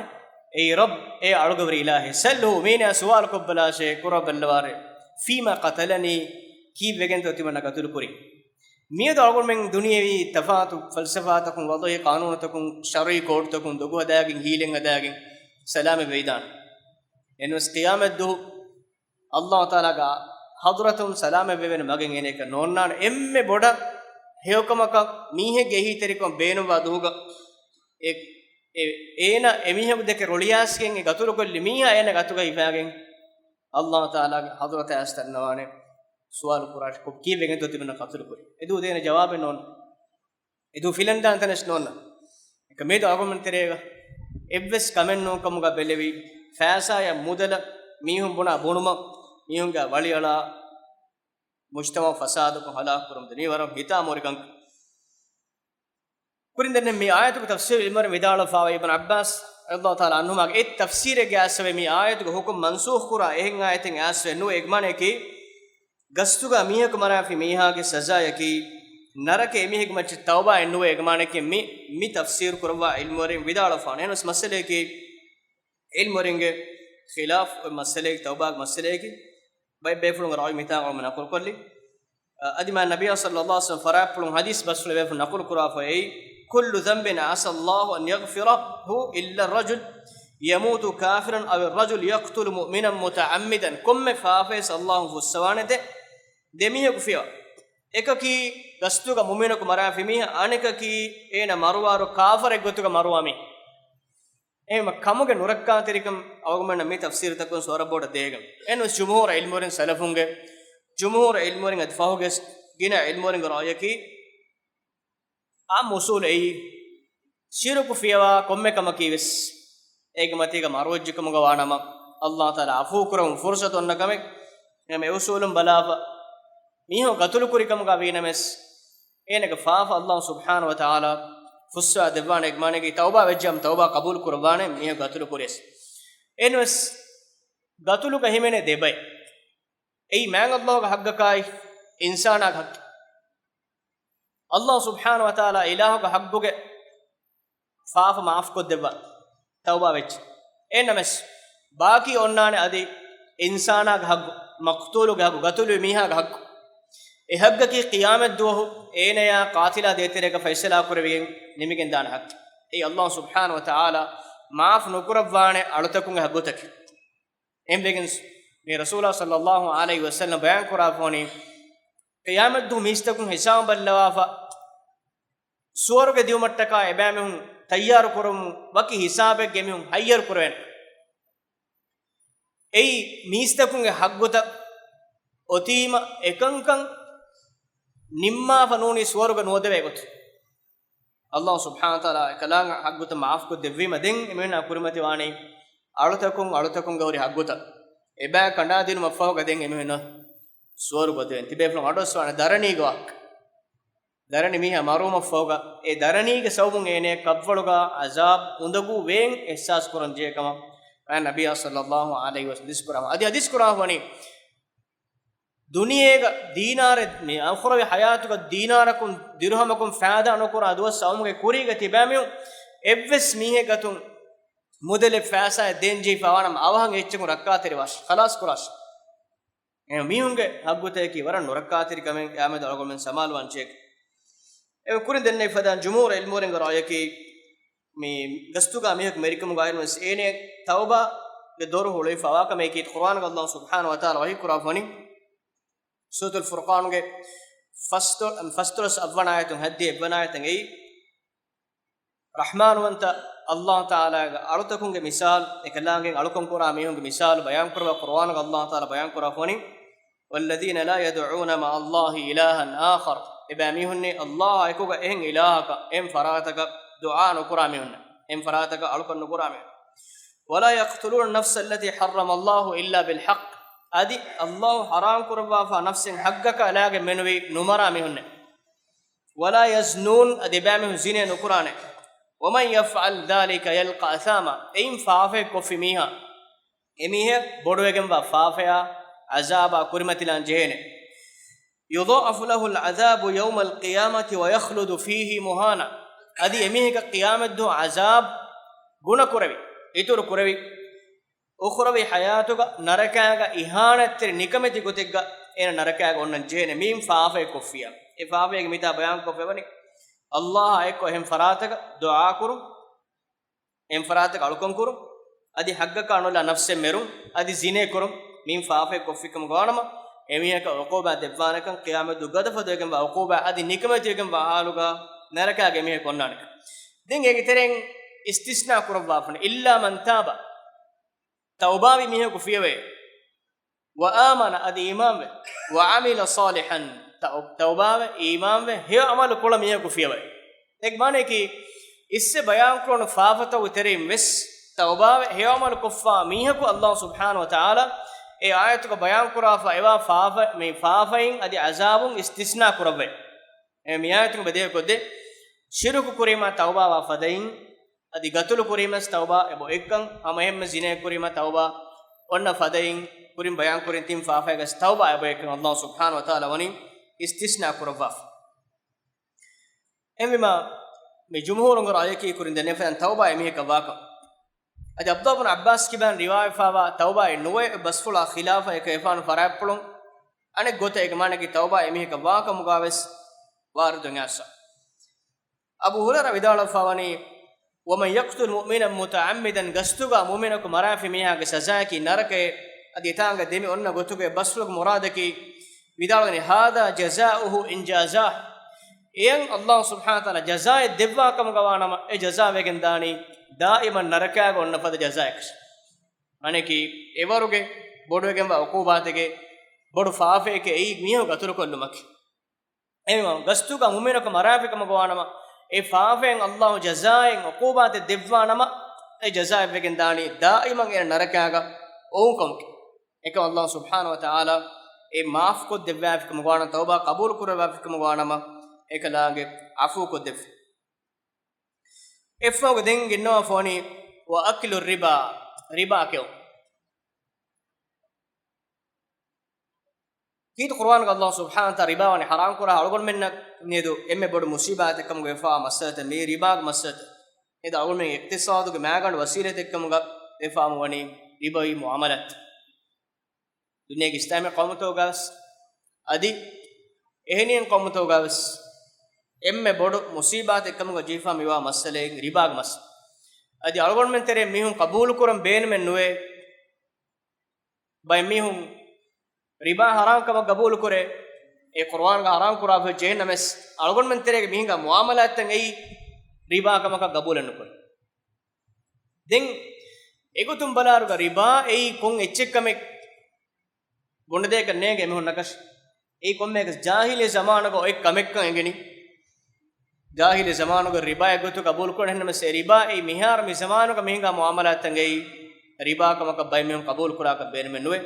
އޭ ރައްބް، އޭ އަޅުގަވަރި އިލާހޭ، سله، މީނަޔާ ސުވާލު ކޮށްބަލާށޭ، ކުރައްވައްލަވާށޭ، فيما قتلني، ކީއްވެގެންތޯ ތިމަންނަ ގަތުލު ކުރީ؟ މިއަދު އަޅުގަނޑުމެން ދުނިޔެވީ ތަފާތު ފަލްސަފާތަކުން، ވަޟުޢީ ޤާނޫނުތަކުން، ޝަރުޢީ ކޯޑްތަކުން ދޮގު ހަދާގެން، ހީލެއް ހަދާގެން ސަލާމަތް ވެވިދާނެ. އެންވެސް ޤިޔާމަތްދުވަހު ﷲ ތަޢާލާގެ ޙަޟްރަތުން ސަލާމަތް ވެވޭނެ މަގެއް އޭނައަކަށް ނޯންނާނެ. އެންމެ ބޮޑަށް ހެޔޮކަމަކަށް މީހެއްގެ އެހީތެރިކަން ބޭނުންވާ ދުވަހުގަ އެ، އެ، އޭނަ އެމީހަކު ދެކެ ރޮޅިއައިސްގެން އެ ގަތުލުކޮށްލި މީހާ އޭނަ ގަތުގަ ހިފާގެން ﷲ ތަޢާލާގެ ޙަޟްރަތަށް އައިސް ދަންނަވާނެ، ސުވާލު ކުރާށޭ، ކީއްވެގެންތޯ ތިމަންނަ ގަތުލު ކުރީ؟ އެދުވަހު ދޭނެ ޖަވާބެއް ނޯންނާނެ. އެދުވަހު ފިލަން ދާނެ ތަނެއް ނޯންނާނެ. އެކަމަކު މިއަދު އަޅުގަނޑުމެން ތެރޭގަ އެއްވެސް ކަމެއް ނޫން ކަމުގަ ބެލެވި، ފައިސާއާ މުދަލަށް މީހުން ބުނާ ބުނުމަށް، މީހުންގެ ވަޅިއަޅާ، މުޖްތަމަޢު ފަސާދަކޮށް ހަލާކު ކުރުމަށް ދަނީ ވަރަށް ހިތާމަވެރި ކަންކަން. ކުރިން ދެންނެވި މި އާޔަތުގެ ތަފްސީރު ޢިލްމުވެރިން ވިދާޅުވެފައިވޭ، އިބްނު ޢައްބާސް ރަޟިޔަﷲ ތަޢާލާ ޢަންހުމާގެ އެއް ތަފްސީރެއްގެ އައިސްވޭ، މި އާޔަތުގެ ޙުކުމް މަންސޫޚް ކުރާ އެހެން އާޔަތެއް އައިސްވޭ ނުވޭ. އެ މާނަޔަކީ، ގަސްތުގަ މީހަކު މަރާފި މީހާގެ ސަޒާޔަކީ ނަރަކަ އެމީހެއްގެ މައްޗަށް ތައުބާއެއް ނުވޭ. އެ މާނަޔަކީ މި، މި ތަފްސީރު ކުރައްވާ ޢިލްމުވެރިން ވިދާޅުވެފާނެ. އެހެނަސް މައްސަލަޔަކީ، ޢިލްމުވެރިންގެ ޚިލާފު މައްސަލައެއް، ތައުބާގެ މައްސަލައެކޭ. ބައެއް ބޭފުޅުންގެ ރައުޔު މިތާނގަ ނަޤުލުކޮށްލި. އަދި މާތް ނަބިއްޔާ ޞައްލަﷲ ޢަލައިހި ވަސައްލަމަ ފަރާތްޕުޅުން ޙަދީޘް ބަސްފުޅެއް ބޭފުޅުން ނަޤުލު ކުރާފައި، كل ذنب عسى الله أن يغفره إلا الرجل يموت كافرا أو الرجل يقتل مؤمنا متعمدا. ކޮންމެ ފާފައެއް ﷲ ފުއްސަވާނެތެ، ދެމީހަކު ފިޔަވާ. އެކަކީ ގަސްތުގަ މުއުމިނަކު މަރާފި މީހާ، އަނެކަކީ އޭނަ މަރުވާއިރު ކާފަރެއް ގޮތުގަ މަރުވާ މީހާ. އެހެންވީމަ ކަމުގެ ނުރައްކާތެރިކަން އަޅުގަނޑުމެންނަށް މި ތަފްސީރުތަކުން ވަރަށް ބޮޑަށް ދޭގަން. އެހެންވެސް ޖުމްހޫރު ޢިލްމުވެރިން، ސަލަފުންގެ ޖުމްހޫރު ޢިލްމުވެރިން އަދި ފަހުގެ ގިނަ ޢިލްމުވެރިންގެ ރައުޔަކީ، އާ އުޞޫލު އެއީ، ޝިރުކު ފިޔަވާ ކޮންމެ ކަމަކީ ވެސް އޭގެ މަތީގަ މަރުވެއްޖެ ކަމުގަ ވާނަމަ، ﷲ ތަޢާލާ ޢަފޫ ކުރަމުން ފުރުޞަތު އޮންނަ ކަމެއް. އެހެންވީމަ އެ އުޞޫލުން ބަލާފަ، މީހަކު ގަތުލު ކުރި ކަމުގަ ވީނަމަވެސް، އޭނަގެ ފާފަ ﷲ ސުބްޙާނަހޫ ވަތަޢާލާ ފުއްސަވާ ދެއްވާނެ. އޭގެ މާނައަކީ ތައުބާ ވެއްޖާމަ ތައުބާ ޤަބޫލު ކުރައްވާނެ މީހަކު ގަތުލު ކުރިޔަސް. އެހެންވެސް ގަތުލުގަ ހިމެނޭ ދެބައެއް. އެއީ މާތް ﷲގެ ޙައްޤަކާއި އިންސާނާގެ ޙައްޤެއް. ﷲ ސުބްޙާނަހޫ ވަތަޢާލާ އިލާހުގެ ޙައްޤުގެ ފާފަ މާފުކޮށްދެއްވާ، ތައުބާ ވެއްޖެ. އެހެންނަމަވެސް، ބާކީ އޮންނާނެ އަދި އިންސާނާގެ ޙައްޤު، މަޤްތޫލުގެ ޙައްޤު، ގަތުލުވި މީހާގެ ޙައްޤު. އެ ޙައްޤަކީ ޤިޔާމަތްދުވަހު އޭނަޔާ ޤާތިލާ ދޭތެރޭގަ ފައިޞަލާ ކުރެވިގެން ނިމިގެންދާނެ ޙައްޤެއް. އެއީ ﷲ ސުބްޙާނަހޫ ވަތަޢާލާ މާފު ނުކުރައްވާނެ އަޅުތަކުންގެ ޙައްޤުތަކެއް. އެހެންވެގެން މި ރަސޫލާ ޞައްލަﷲ ޢަލައިހި ވަސައްލަމަ ބަޔާން ކުރާފަވަނީ، ޤިޔާމަތްދުވަހު މީސްތަކުން ހިސާބު ބައްލަވާފަ، ސުވަރުގެ ދިއުމަށްޓަކާ އެބައިމީހުން ތައްޔާރު ކުރަމުން ވަކި ހިސާބެއްގަ އެމީހުން ހައްޔަރު ކުރެވޭނެ. އެއީ މީސްތަކުންގެ ޙައްޤުތައް އޮތީމަ އެކަންކަން ނިންމާފަ ނޫނީ ސުވަރުގެ ނުވަދެވޭ ގޮތުން. ﷲ ސުބްޙާނަހޫ ވަތަޢާލާ އެކަލާނގެ ޙައްޤުތައް މާފުކޮށްދެއްވީމަ ދެން އެމީހުންނާ ކުރިމަތިވާނީ އަޅުތަކުން އަޅުތަކުންގެ ހުރި ޙައްޤުތައް އެބައި ކަނޑާދިނުމަށްފަހުގަ ދެން އެމީހުންނަށް ސުވަރުގެ އޮތެވެން. ތިބޭފުޅުން އަޑުއައްސަވާނެ ދަރަނީގެ ވާހަކަ. ދަރަނި މީހާ މަރުވުމަށްފަހުގަ އެ ދަރަނީގެ ސަބަބުން އޭނަޔަށް ކަށްވަޅުގަ ޢަޒާބު އުނދަގޫ ވޭން އިޙްސާސް ކުރަން ޖެހޭ ކަމަށް މާތް ނަބިއްޔާ ޞައްލަﷲ ޢަލައިހި ވަސައްލަމަ ޙަދީޘް ކުރާ، އަދި ޙަދީޘް ކުރާ ވަނީ، ދުނިޔޭގަ ދީނާރެއް، މި އަޚުރަވީ ޙަޔާތުގަ ދީނާރަކުން ދިރުހަމަކުން ފައިދާ ނުކުރާ ދުވަސް އައުމުގެ ކުރީގަ ތިބޭމީހުން އެއްވެސް މީހެއް ގަތުން މުދަލެއް ފައިސާއެއް ދޭން ޖެހިފަ ވާނަމަ އަވަހަށް އެއްޗަކުން ރައްކާތެރިވާށި، ޚަލާޞް ކުރާށި. އެ މީހުންގެ ޙައްޤުތަކަކީ ވަރަށް ނުރައްކާތެރި ކަމެއް ޤިޔާމަތް އަޅުގަނޑުމެން ސަމާލުވާން ޖެހޭ. އެ ކުރިން ދެންނެވި ފަދައިން ޖުމްހޫރު ޢިލްމުވެރިންގެ ރައުޔަކީ، މި ގަސްތުގަ މީހަކު މެރިކަމުގައި ވެސް އޭނަ ތައުބާގެ ދޮރު ހުޅުވިފަ ވާކަމަކީ ޤުރްއާނުގަ ﷲ ސުބްޙާނަހޫ ވަތަޢާލާ ވަޙީ ކުރާފަވަނީ، ސޫރަތުލް ފުރްޤާނުގެ ފަސްދޮ-، ފަސްދޮޅަސް އަށްވަނަ އާޔަތުން ހައްދި އެއްވަނަ އާޔަތަށް އެއީ، ރަޙްމާންވަންތަ ﷲ ތަޢާލާގެ އަޅުތަކުންގެ މިސާލު، އެކަލާނގެ އަޅުކަން ކުރާ މީހުންގެ މިސާލު ބަޔާން ކުރައްވާ ޤުރްއާނުގަ ﷲ ތަޢާލާ ބަޔާން ކުރާފަވަނީ، والذين لا يدعون مع الله إلها آخر. އެބައިމީހުންނީ ﷲ އާ އެކުގަ އެހެން އިލާހަކަށް އެހެން ފަރާތަކަށް ދުޢާ ނުކުރާ މީހުންނެއް. އެހެން ފަރާތަކަށް އަޅުކަން ނުކުރާ މީހުން. ولا يقتلون النفس التي حرم الله إلا بالحق. އަދި ﷲ އާ ޙަރާމް ކުރައްވާފާ ނަފްސެއް ޙައްޤަކާ އަލާގެން މެނުވީ ނުމަރާ މީހުންނެއް. ولا يزنون، އަދި އެބައިމީހުން ޒިނޭ ނުކުރާނެ. ومن يفعل ذلك يلق أثاما، އެއިން ފާފައެއް ކޮށްފި މީހާ، އެމީހެއް ބޮޑުވެގެންވާ ފާފަޔާ ޢަޒާބާ ކުރިމަތިލާން ޖެހޭނެ. يضاعف له العذاب يوم القيامة ويخلد فيه مهانا، އަދި އެމީހަކަށް ޤިޔާމަތްދުވަހު ޢަޒާބް ގުނަ ކުރެވި، އިތުރު ކުރެވި، އުޚްރަވީ ޙަޔާތުގަ ނަރަކާގަ އިހާނަތްތެރި ނިކަމެތި ގޮތެއްގަ އޭނަ ނަރަކާގަ އޮންނަން ޖެހޭނެ މީން ފާފައެއް ކޮށްފިޔާ. އެ ފާފައިގެ މިތާ ބަޔާން ކޮށްފައިވަނީ، ﷲ އާ އެއްކޮށް އެހެން ފަރާތަކަށް ދުޢާ ކުރުން، އެހެން ފަރާތަކަށް އަޅުކަން ކުރުން، އަދި ޙައްޤަކާ ނުލާ ނަފްސެއް މެރުން، އަދި ޒިނޭ ކުރުން، މީން ފާފައެއް ކޮށްފިކަމުގަ ވާނަމަ، އެމީހަކަށް ޢުޤޫބާ ދެއްވާނެކަން ޤިޔާމަތްދުވަހު ގަދަފަދަވެގެންވާ ޢުޤޫބާ އަދި ނިކަމެތިވެގެންވާ ޙާލުގަ ނަރަކާގެ މީހަކު އޮންނާނެކަން. ދެން އޭގެ ތެރެއިން އިސްތިސްނާ ކުރައްވާފަނެ، إلا من تاب، ތައުބާވި މީހަކު ފިޔަވައޭ. وآمن، އަދި އީމާންވެ. وعمل صالحا، ތައު-، ތައުބާވެ، އީމާންވެ، ހެޔޮ ޢަމަލު ކުޅަ މީހަކު ފިޔަވައޭ. އޭގެ މާނައަކީ، އިސްވެ ބަޔާންކުރުނު ފާފަތަކުގެ ތެރެއިން ވެސް، ތައުބާވެ، ހެޔޮ ޢަމަލު ކޮށްފާ މީހަކު ﷲ ސުބްޙާނަހޫ ވަތަޢާލާ އެ އާޔަތުގަ ބަޔާންކުރާފަ އެވާ ފާފަ، މި ފާފައިން އަދި ޢަޒާބުން އިސްތިސްނާ ކުރައްވައޭ. އެ މި އާޔަތުން ބެދޭ ކޮށްދޭ، ޝިރުކު ކުރީމާ ތައުބާވާ ފަދައިން، އަދި ގަތުލު ކުރީމަސް ތައުބާ އެބައޮތްކަން، ހަމައެހެންމެ ޒިނޭ ކުރީމަ ތައުބާ އޮންނަ ފަދައިން، ކުރިން ބަޔާންކުރިން ތިން ފާފައިގަސް ތައުބާ އެބައޮތްކަން ﷲ ސުބްޙާނަހޫ ވަތަޢާލާ ވަނީ އިސްތިސްނާ ކުރައްވާފަ. އެހެންވީމާ، މި ޖުމްހޫރުންގެ ރައުޔަކީ ކުރިން ދެންނެވި ފަދައިން ތައުބާ އެމީހަކަށް ވާކަން. އަދި ޢަބްދުﷲ ބިން ޢައްބާސް ކިބާން ރިވާވެފާވާ ތައުބާއެއް ނުވޭ އޮތް ބަސްފުޅާ ޚިލާފަށް އެކަ އެފާނު ފަރާތްޕުޅުން އަނެއް ގޮތަށް އޭގެ މާނައަކީ ތައުބާ އެމީހަކަށް ވާކަމުގަ ވެސް ވާރިދު އެނގާސް. އަބޫ ހުރައިރާ ވިދާޅުވެފާވަނީ، ومن يقتل مؤمنا متعمدا، ގަސްތުގަ މުއުމިނަކު މަރާފި މީހާގެ ސަޒާއަކީ ނަރަކައޭ. އަދި އެތާނގަ ދެމި އޮންނަ ގޮތުގެ ބަސްފުޅުގެ މުރާދަކީ، ވިދާޅުވަނީ، هذا جزاؤه إن جازاه، އެޔަން ﷲ ސުބްޙާނަހޫ ވަތަޢާލާ ޖަޒާއެއް ދެއްވާ ކަމުގަ ވާނަމަ، އެ ޖަޒާ ވެގެން ދާނީ ދާއިމަން ނަރަކާގަ އޮންނަ ފަދަ ޖަޒާއަކަށް. މާނައަކީ، އެވަރުގެ ބޮޑުވެގެންވާ ޢުޤޫބާތެއްގެ ބޮޑު ފާފައެކޭ އެއީ މީހަކު ގަތުލުކޮށްލުމަކީ. އެހެންވީމާ، ގަސްތުގަ މުއުމިނަކު މަރާފިކަމުގަ ވާނަމަ، އެ ފާފައިން ﷲ ޖަޒާއެއް ޢުޤޫބާތެއް ދެއްވާނަމަ، އެ ޖަޒާއެއް ވެގެން ދާނީ ދާއިމަން އޭނަ ނަރަކާގަ އޮވުން ކަމަކީ. އެކަމަކު ﷲ ސުބްޙާނަހޫ ވަތަޢާލާ އެ މާފުކޮށްދެއްވާފިކަމުގަ ވާނަމަ، ތައުބާ ޤަބޫލު ކުރައްވާފިކަމުގަ ވާނަމަ، އެކަލާނގެ ޢަފޫކޮށްދެއްވި. އެއްފަހުގަ ދެން ގެންނަވާފަވަނީ، وأكل الربا، ރިބާ ކެއުން. ކީރިތި ޤުރުއާނުގަ ﷲ ސުބްޙާނަހޫ ވަތަޢާލާ ރިބާ ވަނީ ޙަރާމް ކުރާ އަޅުގަނޑުމެންނަށް މިއަދު އެންމެ ބޮޑު މުޞީބާތެއްކަމުގަ ވެފާ މައްސަލަތައް މީ ރިބާގެ މައްސަލަތައް. މިއަދު އަޅުގަނޑުމެން އިޤްތިޞާދުގެ މައިގަނޑު ވަސީލަތެއްކަމުގަ ވެފާ ވަނީ ރިބަވީ މުޢާމަލާތް. ދުނިޔޭގެ އިސްލާމީ ޤައުމުތަކުގަވެސް، އަދި އެހެނިހެން ޤައުމުތަކުގަވެސް އެންމެ ބޮޑު މުޞީބާތެއްކަމުގަ ޖެހިފާ މިވާ މައްސަލައެއް ރިބާގެ މައްސަލަ. އަދި އަޅުގަނޑުމެން ތެރޭ މީހުން ޤަބޫލުކުރަން ބޭނުމެއް ނުވޭ. ބައެއް މީހުން ރިބާ ޙަރާމް ކަމަށް ޤަބޫލުކުރޭ. އެ ޤުރުއާންގަ ޙަރާމް ކުރާފަ ޖެހެންނަމެސް، އަޅުގަނޑުމެން ތެރޭގެ މީހުންގެ މުޢާމަލާތްތައް އެއީ ރިބާ ކަމަކަށް ޤަބޫލެއް ނުކުރޭ. ދެން އެގޮތުން ބަލާއިރުގަ ރިބާ އެއީ ކޮން އެއްޗެއްކަމެއް ބުނެދޭކަށް ނޭނގެ އެމީހުންނަކަށް. އެއީ ކޮންމެއަކަސް ޖާހިލީ ޒަމާނުގަ އޮތް ކަމެއްކަން އެނގެނީ. ޖާހިލީ ޒަމާނުގަ ރިބާ އެއްގޮތު ޤަބޫލުކުރަން އެހެންނަމަސް، އެ ރިބާ އެއީ މިހާރު މި ޒަމާނުގަ މިހިނގާ މުޢާމަލާތްތައް އެއީ ރިބާ ކަމަކަށް ބައެއް މީހުން ޤަބޫލު ކުރާކަށް ބޭނުމެއް ނުވޭ.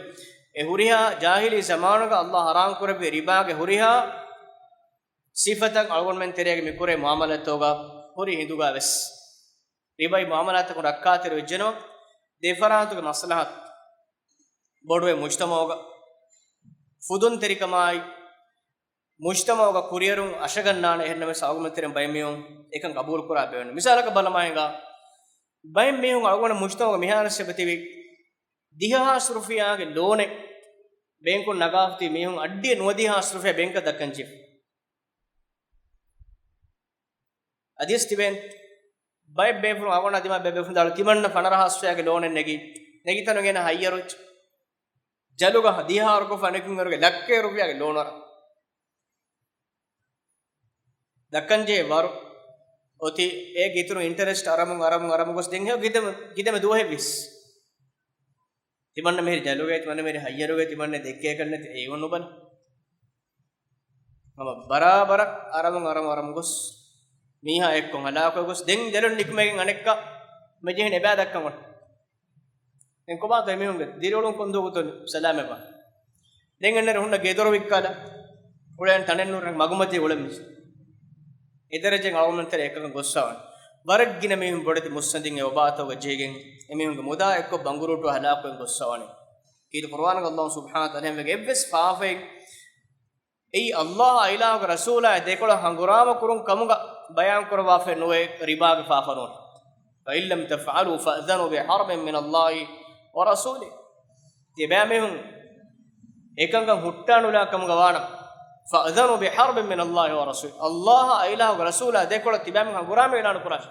އެ ހުރިހާ ޖާހިލީ ޒަމާނުގަ ﷲ ޙަރާމް ކުރެއްވި ރިބާގެ ހުރިހާ ސިފަތައް އަޅުގަނޑުމެން ތެރޭގަ މި ކުރޭ މުޢާމަލާތްތަކުގަ ހުރި ހިނދުގަ ވެސް ރިބަވީ މުޢާމަލާތަކުން ރައްކާތެރި ވެއްޖެނަމަ، ދެފަރާތުގެ މަސްލަހަތު ބޮޑުވޭ މުޖްތަމަޢުގަ. ފުދުންތެރިކަމާއި މުޖްތަމަޢުގަ ކުރިއެރުން އަށަގަންނާނެ. އެހެންނަމަސް އަޅުގަނޑުމެން ތެރެއިން ބައެއް މީހުން އެކަން ޤަބޫލު ކުރާ ބޭނުން. މިސާލަކަށް ބަލަމާ ހިނގާ، ބައެއް މީހުން އަޅުގަނޑު މުޖްތަމަޢުގަ މިހާރު ސެބަތިވި ދިހަ ހާސް ރުފިޔާގެ ލޯނެއް ބޭންކުން ނަގާފަ ތިބި މީހުން އައްޑިހަ ނުވަދިހަ ހާސް ރުފިޔާ ބޭންކަށް ދައްކަން ޖެހިފަ. އަދިވެސް ތިބޭން ބައެއް ބޭފުޅުން އަޅުގަނޑާ ދިމާ ބޭބޭފުޅުން ދާޅު ތިމަންނަ ފަނަރަ ހާސް ރުފިޔާގެ ލޯނެއް ނެގި، ނެގިތަނުގެ އޭނަ ހައްޔަރު ޖަލުގަ ދިހަ އަހަރު ކޮށްފަ އަނެކުން އޭރުގެ ލައްކައެއް ރުފިޔާގެ ލޯނު އަރާ ދައްކަންޖެހޭ ވަރު އޮތީ އޭގެ އިތުރުން އިންޓަރެސްޓް އަރަމުން، އަރަމުން، އަރަމުން ގޮސް ދެން ހެޔޮ ގިދަމަ، ގިދަމަ ދުވަހެއް ވިސް. ތިމަންނަ މިހިރި ޖަލުގައި، ތިމަންނަ މިހިރި ހައްޔަރުގައި، ތިމަންނަ ދެއްކޭކަށް ނެތި އެއިވުން ނުބަލަ. ހަމަ ބަރާބަރަށް އަރަމުން އަރަމުން އަރަމުން ގޮސް، މީހާ އެއްކޮށް ހަލާކުވެ ގޮސް، ދެން ދެލޮލުން ނިކުމެގެން އަނެއްކާ މެޖެހެން އެބައި ދައްކަން އޮން. ދެން ކޮބާތޯ އެމީހުންގެ ދިރިއުޅުން ކޮންދުވަހު ގޮތުން ސަލާމަތްވާން؟ ދެން އެންނެރު ހުންނަ ގެދޮރު ވިއްކާލާ، އުޅެން ތަނެއް ނޫން މަގުމަތީ އުޅެން މިސް. އެ ދަރަޖައިން އަޅުގަނޑުމެން ތެރެ އެކަކަށް ގޮއްސަވާނެ. ވަރަށް ގިނަ މީހުން ބޮޑެތި މުއްސަނދިން އެ ވަބާތަކުގަ ޖެހިގެން އެމީހުންގެ މުދާ އެއްކޮށް ބަނގުރޫޓު ހަލާކުވެ ގޮއްސަވާނެ. ކީރިތި ޤުރުއާނުގަ ﷲ ސުބްޙާނަހޫ ވަތަޢާލާ އެންމެގެ އެއްވެސް ފާފައެއް އެއީ ﷲ އާ އިލާހުގެ ރަސޫލާ ދެކޮޅަށް ހަނގުރާމަ ކުރުން ކަމުގަ ބަޔާން ކުރައްވާފައެއް ނުވޭ ރިބާގެ ފާފަ ނޫން. فإن لم تفعلوا فأذنوا بحرب من الله ورسوله. ތިބާމީހުން އެކަންކަން ހުއްޓާނުލާ ކަމުގަ ވާނަމަ، فأذنوا بحرب من الله ورسوله. ﷲ އާ އިލާހުގެ ރަސޫލާ ދެކޮޅަށް ތިބާމީހުން ހަނގުރާމަ އިޢުލާނު ކުރާށި.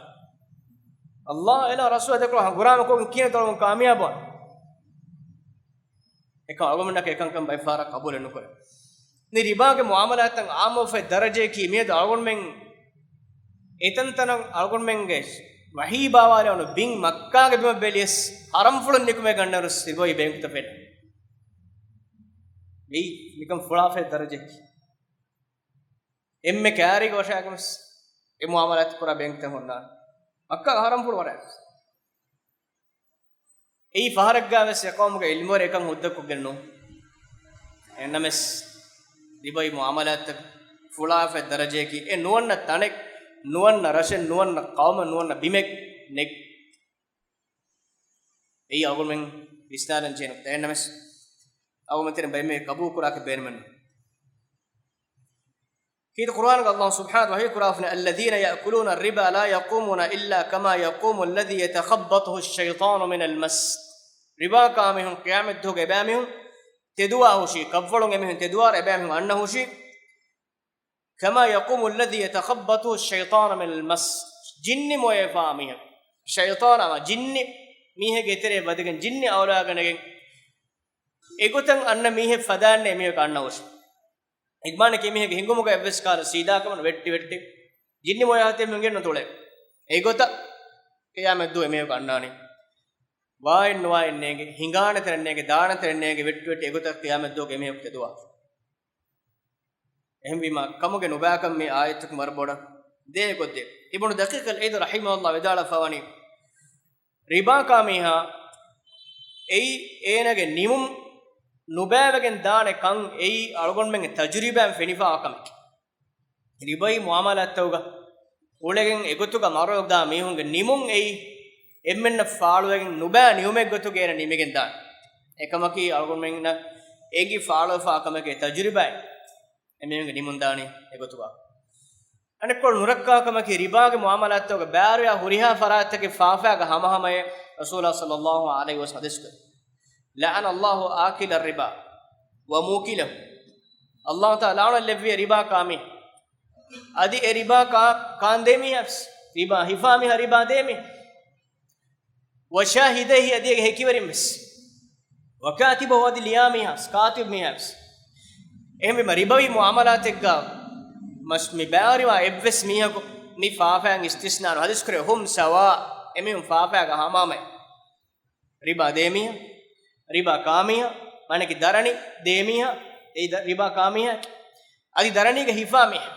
ﷲ އާ އިލާހުގެ ރަސޫލާ ދެކޮޅަށް ހަނގުރާމަ ކޮށްގެން ކިހިނެއްތޯ ކާމިޔާބުވާނީ؟ އެކަމަކު އަޅުގަނޑަކަށް އެކަންކަން ބައެއް ފަހަރަށް ޤަބޫލެއް ނުކުރޭ. މި ރިބާގެ މުޢާމަލާތަށް އާއްމުވެފައި ދަރަޖަޔަކީ މިއަދު އަޅުގަނޑުމެން އެތަންތަނަށް އަޅުގަނޑުމެންގެ ވަޙީ ބާވާލެވުނު ބިން މައްކާގެ ބިމަށް ބެލިޔަސް ހަރަމްފުޅުން ނިކުމެ ގަންނަރުސް ރިބަވީ ބޭންކުތައް ފެންނަ. މި މިކަން ފުޅާފައި ދަރަޖަޔަކީ. އެންމެ ކާރީގެ ވަށާގެންވެސް އެ މުޢާމަލާތް ކުރާ ބޭންކުތައް ހުންނާނެ. މައްކާ ހަރަމްފުޅު ވަރަށް. އެއީ ފަހަރެއްގަ ވެސް އެ ޤައުމުގެ ޢިލްމުވެރިން އެކަން ހުއްދަ ކޮށްގެން ނޫން. އެހެންނަމަވެސް، ރިބަވީ މުޢާމަލާތްތައް ފުޅާފައި ދަރަޖަޔަކީ، އެ ނުވަންނަ ތަނެއް، ނުވަންނަ ރަށެއް، ނުވަންނަ ޤައުމެއް، ނުވަންނަ ބިމެއް ނެތް. އެއީ އަޅުގަނޑުމެން ވިސްނާލަން ޖެހޭނެ ގޮތް. އެހެންނަމަވެސް، އަޅުގަނޑުމެން ތެރެ ބައެއް މީހުން ޤަބޫލު ކުރާކަށް ބޭނުމެއް ނުވޭ. ކީރިތި ޤުރުއާނުގަ ﷲ ސުބްޙާނަހޫ ވަތަޢާލާ ވަޙީ ކުރާފައި، الذين يأكلون الربا لا يقومون إلا كما يقوم الذي يتخبطه الشيطان من المس. ރިބާ ކާ މީހުން ޤިޔާމަތްދުވަހުގަ އެބައިމީހުން ތެދުވާ ހުށީ، ކަށްވަޅުން އެމީހުން ތެދުވާއިރު އެބައިމީހުން އަންނަ ހުށީ، كما يقوم الذي يتخبطه الشيطان من المس. ޖިންނި މޮޔަވެފާ މީހަކު، ޝައިޠާނާ ޖިންނި މީހެއްގެ ތެރެއަށް ވަދެގެން، ޖިންނި އައުލާގަނެގެން އެގޮތަށް އަންނަ މީހެއް ފަދައިންނޭ އެމީހަކު އަންނަ ހުށީ. އެގޮތަށް އެމީހެއްގެ ހިނގުމުގަ އެއްވެސް ކަހަލަ ސީދާކަމެއް ނުވޭ، ވެއްޓި ވެއްޓި ޖިންނި މޮޔަވާ ހަތެއް މިހެން ނުތުޅޭ. އެގޮތަށް ޤިޔާމަތްދުވަހު އެމީހަކު އަންނާނީ. ވާއެއް ނުވާއެއް ނޭނގެ، ހިނގާނެ ތެރެއް ނޭނގެ، ދާނެ ތެރެއް ނޭނގެ، ވެއްޓި ވެއްޓި އެގޮތަށް ޤިޔާމަތްދުވަހު އެމީހަކު ތެދުވާ. އެހެންވީމަ، ކަމުގެ ނުބައިކަން މި އާޔަތަކުން ވަރަށް ބޮޑަށް ދޭ ގޮތް ދޭ. އިބްނު ދަޤީޤް އަލް ޢީދު ރަޙިމަހުﷲ ވިދާޅުވެފަވަނީ، ރިބާ ކާ މީހާ އެއީ އޭނާގެ ނިމުން ނުބައިވެގެން ދާނެ ކަން އެއީ އަޅުގަނޑުމެންގެ ތަޖުރިބާއިން ފެނިފައިވާ ކަމެކޭ. ރިބަވީ މުޢާމަލާތްތަކުގަ އުޅެގެން އެގޮތުގަ މަރުވެދާ މީހުންގެ ނިމުން އެއީ އެންމެންނަށް ފާޅުވެގެން ނުބައި ނިމުމެއް ގޮތުގައި އޭނަ ނިމިގެން ދާނެ. އެކަމަކީ އަޅުގަނޑުމެންނަށް އެނގި ފާޅުވެފައިވާ ކަމެކޭ ތަޖުރިބާއިން. އެމީހުންގެ ނިމުން ދާނީ އެގޮތުގަ. އަނެއްކޮޅު ނުރައްކާ ކަމަކީ، ރިބާގެ މުޢާމަލާތްތަކުގަ ބައިވެރިވާ ހުރިހާ ފަރާތްތަކެއް ފާފައިގަ ހަމަހަމައޭ ރަސޫލާ ޞައްލައްލާހު ޢަލައިހި ވަސައްލަމަ ޙަދީޘް ކުރޭ. لعن الله آكل الربا وموكله. ﷲ ތާ ލަޢުނަތް ލެއްވިޔޭ ރިބާ ކާ މީހާ. އަދި އެ ރިބާ ކާ، ކާންދޭ މީހާ ވެސް. ރިބާ ހިފާ މީހާ، ރިބާ ދޭ މީހާ. وشاهديه، އަދި އޭގެ ހެކިވެރިން ވެސް. وكاتبه، އަދި ލިޔާ މީހާ، ކާތިބު މީހާ ވެސް. އެހެންވީމަ، ރިބަވީ މުޢާމަލާތެއްގަ މަސް މި ބައިވެރިވާ އެއްވެސް މީހަކު މި ފާފައިން އިސްތިސްނާނު ޙަދީޘް ކުރޭ، هم سواء، އެމީހުން ފާފައިގަ ހަމަހަމައޭ. ރިބާ ދޭ މީހާ، ރިބާ ކާ މީހާ، މާނައަކީ ދަރަނި ދޭ މީހާ، އެއީ ދަ-، ރިބާ ކާ މީހާ، އަދި ދަރަނީގަ ހިފާ މީހާ،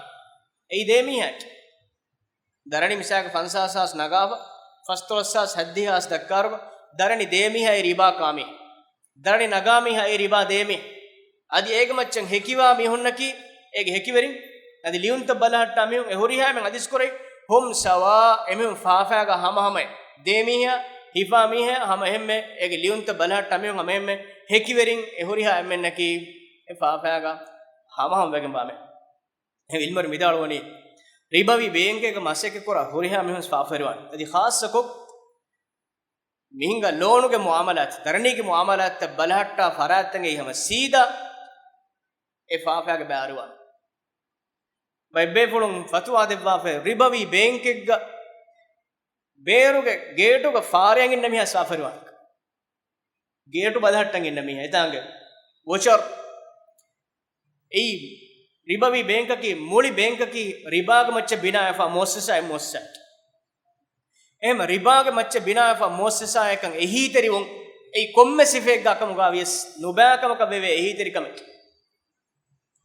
އެއީ ދޭ މީހާ. ދަރަނި މިސާލަކަށް ފަންސާސް ހާސް ނަގާފަ، ފަސްދޮޅަސް ހާސް ހައްދިހަ ހާސް ދައްކާއިރު، ދަރަނި ދޭ މީހާ އެއީ ރިބާ ކާ މީހާ. ދަރަނި ނަގާ މީހާ އެއީ ރިބާ ދޭ މީހާ. އަދި އޭގެ މައްޗަށް ހެކިވާ މީހުންނަކީ އޭގެ ހެކިވެރިން. އަދި ލިޔުންތައް ބަލަހައްޓާ މީހުން އެ ހުރިހާ އެންމެން ޙަދީޘް ކުރޭ، هم سواء، އެމީހުން ފާފައިގަ ހަމަހަމައޭ. ދޭ މީހާ، ހިފާ މީހާ، ހަމަ އެހެންމެ އޭގެ ލިޔުންތައް ބަލަހައްޓާ މީހުން ހަމަ އެހެންމެ ހެކިވެރިން އެ ހުރިހާ އެންމެންނަކީ އެ ފާފައިގަ ހަމަހަމަވެގެންވާ މީހުން. އެހެން ޢިލްމުވެރިން ވިދާޅުވަނީ، ރިބަވީ ބޭންކެއްގަ މަސައްކަތްކުރާ ހުރިހާ މީހުން ފާފަވެރިވާނެ. އަދި ޚާއްޞަކޮށް މިހިނގާ ލޯނުގެ މުޢާމަލާތް، ދަރަނީގެ މުޢާމަލާތްތައް ބަލަހައްޓާ ފަރާތްތަކެއް ހަމަ ސީދާ އެ ފާފައިގަ ބައިވެރިވާނެ. ބައެއް ބޭފުޅުން ފަތުވާ ދެއްވާފައި، ރިބަވީ ބޭންކެއްގަ ބޭރުގެ ގޭޓުގަ ފާރިއަން އިންނަ މީހާ ފާފަވެރިވާނެ. ގޭޓު ބަލަހައްޓަން އިންނަ މީހާ، އެތާނގެ ވޯޗަރު. އެއީ ރިބަވީ ބޭންކަކީ، މުޅި ބޭންކަކީ ރިބާގެ މައްޗަށް ބިނާވެފާ މުއައްސަސާއެއް، މުއައްސަސާއެއް. އެހެން ރިބާގެ މައްޗަށް ބިނާވެފާ މުއައްސަސާއަކަށް އެހީތެރިވުން، އެއީ ކޮންމެ ސިފައެއްގާ ކަމުގާ ވިޔަސް ނުބައިކަމަކަށް ވެވޭ އެހީތެރިކަމެއް.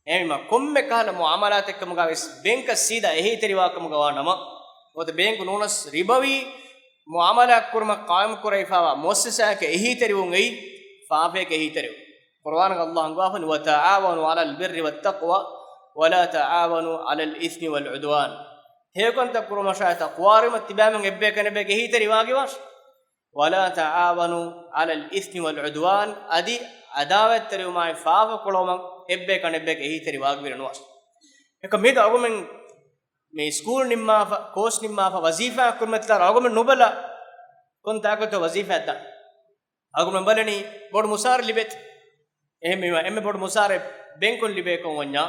އެހެންވީމަ، ކޮންމެ ކަހަލަ މުއާމަލާތެއްކަމުގަވެސް ބޭންކަށް ސީދާ އެހީތެރިވާކަމުގަވާ ނަމަ، ނުވަތަ ބޭންކު ނޫނަސް ރިބަވީ މުއާމަލާތްކުރުމަށް ޤާއިމްކުރެވިފައިވާ މުއައްސަސާއެކޭ އެހީތެރިވުން އެއީ ފާފައެކޭ އެހީތެރިވުން. ޤުރުއާނުގަ ﷲ ހަނގުވާފަ، "وتعاونوا على البر والتقوى ولا تعاونوا على الإثم والعدوان." ހެޔޮކަންތައް ކުރުމަށާއި ތަޤްވާވީމަ ތިބާމީހުން އެއްބަޔަކަށް އަނެއްބަޔަކަށް އެހީތެރިވާގިވާށި. "ولا تعاونوا على الإثم والعدوان." އަދި ޢަދާވަތްތެރިވުމާއި ފާފަ ކުޅަވުމަށް އެއްބަޔަކަށް އަނެއްބަޔަކަށް އެހީތެރިވާގިވެރި ނުވާށި. އެކަމް މިއަދު އަޅުގަނޑުމެން މި ސްކޫލް ނިންމާފަ، ކޯސް ނިންމާފަ، ވަޒީފާ ކުރިމަތިލާ އަޅުގަނޑުމެން ނުބަލާ ކޮން ތާކަތޯ ވަޒީފާ ދާ. އަޅުގަނޑުމެން ބަލަނީ ބޮޑު މުސާރަ ލިބޭތި. އެހެންވީމަ، އެންމެ ބޮޑު މުސާރަ ބޭންކުން ލިބޭ ކަމަށް ވަންޏާ،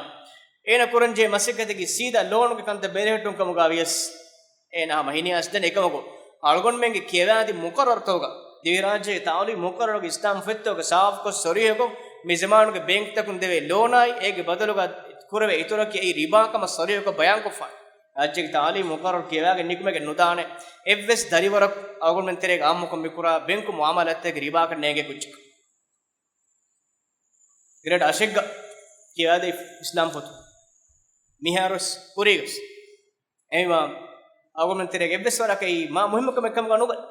އޭނަ ކުރަންޖެހޭ މަސައްކަތަކީ ސީދާ ލޯނުގެ ކަންތައް ބެލެހެއްޓުން ކަމުގަ ވިޔަސް، އޭނަ ހަމަ ހިނިއަސްދެން އެކަމަކު، އަޅުގަނޑުމެންގެ ކިޔަވާދި މުޤައްރަރުތަކުގަ، ދިވެހިރާއްޖޭގެ ތާލީމު މުޤައްރަރުގެ އިސްލާމް ފޮތްތަކުގަ ސާފުކޮށް ސަރީޙުކޮށް، މި ޒަމާނުގެ ބޭންކްތަކުން ދެވޭ ލޯނާއި، އޭގެ ބަދަލުގަ ކުރެވޭ އިތުރަކީ އެއީ ރިބާ ކަމަށް ސަރީޙުކޮށް ބަޔާންކޮށްފާނެ. ރާއްޖޭގެ ތާލީމު މުޤައްރަރު ކިޔަވާގެން ނިކުމެގެން ނުދާނެ. އެއްވެސް ދަރިވަރަކު އަޅުގަނޑުމެން ތެރޭގަ އާއްމުކޮށް މިކުރާ ބޭންކު މުއާމަލާތްތަކެއް ރިބާކަން ނޭނގޭ ކުއްޖަކަށް. ގްރޭޑް އަށެއްގަ ކިޔަވާދޭ އިސްލާމް ފޮތު. މިހާރުވެސް ކުރީގަސް. އެހެންވީމަ، އަޅުގަނޑުމެން ތެރޭގަ އެއްވެސް ވަރަކަށް އެއީ މާ މުހިއްމު ކަމެއް ކަމުގަ ނުބަލަ.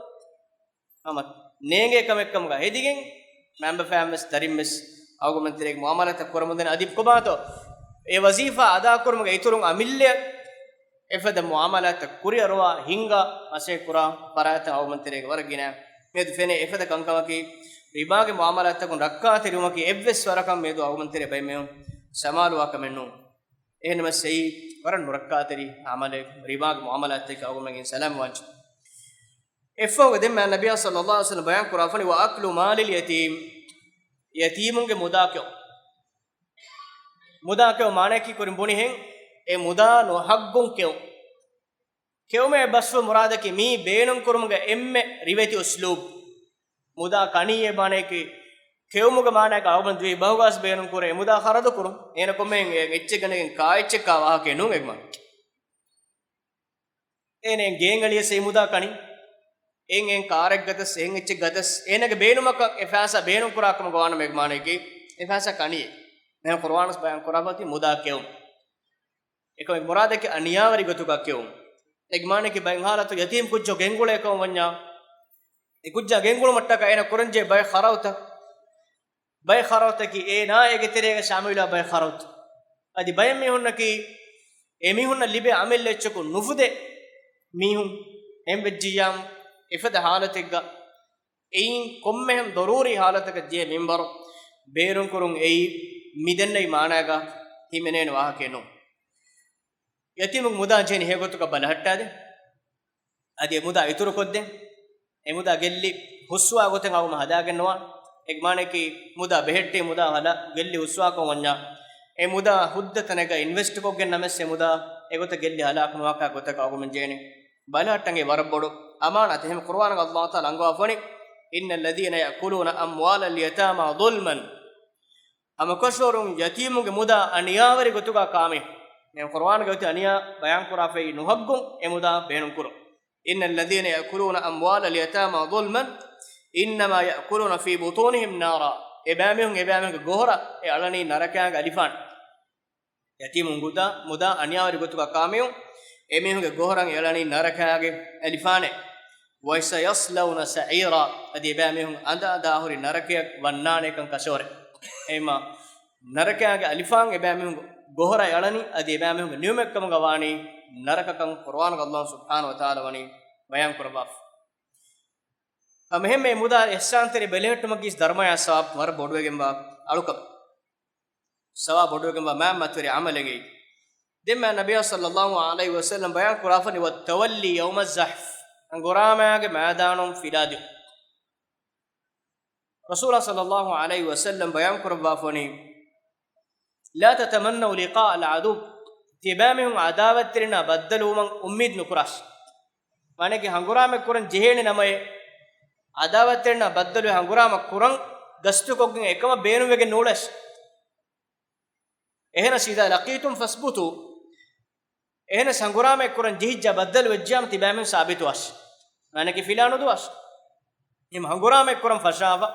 ހަމަ ނޭނގޭ ކަމެއް ކަމުގަ ހެދިގެން، މައިންބަފައިން ވެސް ދަރިން ވެސް އަޅުގަނޑުމެން ތެރޭގެ މުއާމަލާތައް ކުރަމުންދަނީ. އަދި ކޮބާތޯ އެ ވަޒީފާ އަދާކުރުމުގެ އިތުރުން އަމިއްލައަށް އެފަދަ މުއާމަލާތްތައް ކުރިއަރުވާ ހިންގާ މަސައްކަތް ކުރާ ފަރާތްތައް އަޅުގަނޑުމެން ތެރޭގަ ވަރަށް ގިނަ. މިއަދު ފެނޭ އެފަދަ ކަންކަމަކީ، ރިބާގެ މުއާމަލާތްތަކުން ރައްކާތެރިވުމަކީ އެއްވެސް ވަރަކަށް މިއަދު އަޅުގަނޑުމެން ތެރޭ ބައެއް މީހުން ސަމާލުވާ ކަމެއް ނޫން. އެހެންނަމަވެސް އެއީ ވަރަށް ނުރައްކާތެރި އަމަލެއް، ރިބާގެ މުއާމަލާތްތަކެއް އަޅުގަނޑުމެން ސަލާމް ވާންޖެ. އެއްފަހުގަ ދެން މާތް ނަބިއްޔާ ޞައްލައްލާހު ޢަލައިހި ވަސައްލަމް ބަޔާން ކުރާފަނި، "وأكل مال اليتيم." ޔަތީމުންގެ މުދާ ކެއުން. މުދާ ކެއުން މާނައަކީ ކުރިން ބުނިހެން، އެ މުދާ ނުހައްގުން ކެއުން. ކެއުމޭ ބަސްފުޅު މުރާދަކީ މީ ބޭނުން ކުރުމުގެ އެންމެ ރިވެތި އުސްލޫބް. މުދާ ކަނީ އެ މާނައަކީ، ކެއުމުގެ މާނައަކީ އަޅުގަނޑު ދިވެހި ބަހުގަސް ބޭނުން ކުރޭ އެ މުދާ ޚަރަދު ކުރުން. އޭނަ ކޮންމެ އެއްޗެއް ގަނެގެން ކާ އެއްޗެއް ކާ ވާހަކައެއް ނޫން އެގްމާ. އޭނަ ގޭން އެޅިޔަސް އެ މުދާ ކަނީ. އެއް އެއް ކާރެއް ގަތަސް، އެއް އެއްޗެއް ގަތަސް، އޭނަގެ ބޭނުމަކަށް އެ ފައިސާ ބޭނުން ކުރާ ކަމުގަ ވާނަމަ އެގް މާނައަކީ، އެ ފައިސާ ކަނީ. މިހެން ޤުރުއާނުސް ބަޔާން ކުރާފަ އޮތީ މުދާ ކެއުން. އެކަމަކު މުރާދަކީ އަނިޔާވެރި ގޮތުގަ ކެއުން. އެގް މާނައަކީ ބައެއް ހާލަތު ޔަތީމް ކުއްޖޯ ގެންގުޅޭ ކަމަށް ވަންޏާ، އެ ކުއްޖާ ގެންގުޅުމަށްޓަކާ އޭނަ ކުރަންޖެހޭ ބައެއް ޚަރަދުތައް، ބައެއް ޚަރަދުތަކީ އޭނާ އޭގެ ތެރޭގަ ޝާމިލުވާ ބައެއް ޚަރަދު. އަދި ބައެއް މީހުންނަކީ އެމީހުންނަށް ލިބޭ އަމިއްލަ އެއްޗަކު ނުފުދޭ މީހުން އެހެން ވެއްޖިއްޔާމު، އެފަދަ ހާލަތެއްގަ އެއިން ކޮންމެހެން ޟަރޫރީ ހާލަތަކަށް ޖެހޭ މިންވަރު ބޭނުންކުރުން އެއީ މިދެންނެވި މާނައިގަ ހިމެނޭނެ ވާހަކައެއް ނޫން. ޔަތީމުގެ މުދާ ޖެހެނީ ހެޔޮގޮތަކަށް ބަލަހައްޓާދޭ. އަދި އެ މުދާ އިތުރުކޮށްދޭ. އެ މުދާ ގެއްލި ހުސްވާ ގޮތެއް އަޅުގަނޑު ހަދާގެންނުވާނެ. އެގް މާނައަކީ މުދާ ބެހެއްޓި މުދާ ހަލާ ގެއްލި ހުސްވާކަމަށް ވަންޏާ، އެ މުދާ ހުއްދަ ތަނެއްގަ އިންވެސްޓް ކޮށްގެން ނަމަވެސް އެ މުދާ އެގޮތަށް ގެއްލި ހަލާކު ނުވާކަށް ގޮތަކަށް އަޅުގަނޑުމެން ޖެހޭނެ. ބަލަހައްޓަން އެ ވަރަށް ބޮޑު އަމާނާތެއް. އެހެން ޤުރުއާނުގަ ﷲ ތަޢާލާ އަންގަވާފަވަނީ، "إن الذين يأكلون أموال اليتامى ظلما." ހަމަކަށަވަރުން ޔަތީމުންގެ މުދާ އަނިޔާވެރި ގޮތުގަ ކާމި. މި ޤުރުއާނުގައި އޮތީ އަނިޔާ ބަޔާންކުރާފައި ނުހައްގުން އެ މުދާ ބޭނުންކުރުން. "إن الذين يأكلون أموال اليتامى ظلما إنما يأكلون في بطونهم نارا." އެބައިމީހުން އެބައިމީހުންގެ ގޮހޮރަށް އެ އަޅަނީ ނަރަކައިގެ އަލިފާނެ. ޔަތީމުން މުދާ، މުދާ އަނިޔާވެރި ގޮތުގަ ކާމިޔު، އެމީހުންގެ ގޮހޮރަށް އެ އަޅަނީ ނަރަކައިގެ އަލިފާނެ. "وسيصلون سعيرا." އަދި އެބައިމީހުން އަނދަ އަނދާހުރި ނަރަކަޔަށް ވަންނާނެކަން ކަށަވަރެއް. އެހެންވީމަ، ނަރަކައިގެ އަލިފާން އެބައިމީހުންގެ ގޮހޮރަށް އެ އަޅަނީ، އަދި އެބައިމީހުންގެ ނިޢުމަތްކަމުގަ ވާނީ ނަރަކަކަން ޤުރުއާނުގަ ﷲ ސުބްޙާނަހޫ ވަތަޢާލާ ވަނީ ބަޔާންކުރައްވާފަ. ހަމައެހެންމެ މުދާ އިޙްސާންތެރި ބެލެހެއްޓުމަކީ ދަރުމަޔާ ސަވާބު ވަރަށް ބޮޑުވެގެންވާ އަޅުކަމެއް. ސަވާބު ބޮޑުވެގެންވާ މާތް މަތިވެރި ޢަމަލެއް. ދެން މާތް ނަބިއްޔާ ޞައްލައްލާހު ޢަލައިހި ވަސައްލަމް ބަޔާން ކުރާފަނި، "والتولي يوم الزحف." ހަނގުރާމައިގެ މައިދާނުން ފިލާދިއުން. ރަސޫލާ ޞައްލައްލާހު ޢަލައިހި ވަސައްލަމް ބަޔާން ކުރައްވާފަނި، "لا تتمنوا لقاء العدو." ތިޔަބައިމީހުން ޢަދާވަތްތެރިންނާ ބައްދަލުވުމަށް އުއްމީދު ނުކުރާށި. މާނައަކީ ހަނގުރާމައެއް ކުރަން ޖެހޭނެ ނަމައޭ، ޢަދާވަތްތެރިންނާ ބައްދަލުވެ ހަނގުރާމަ ކުރަން ގަސްތުކޮށްގެން އެކަމަށް ބޭނުންވެގެން ނޫޅޭށި. އެހެނަސް، "إذا لقيتم فاثبتوا." އެހެނަސް ހަނގުރާމައެއް ކުރަން ޖެހިއްޖާ ބައްދަލު ވެއްޖިއްޔާމު ތިބާމީހުން ސާބިތުވާށި. މާނައަކީ ފިލާ ނުދުވާށި. އެހެން ހަނގުރާމައެއް ކުރަން ފަށާފަ،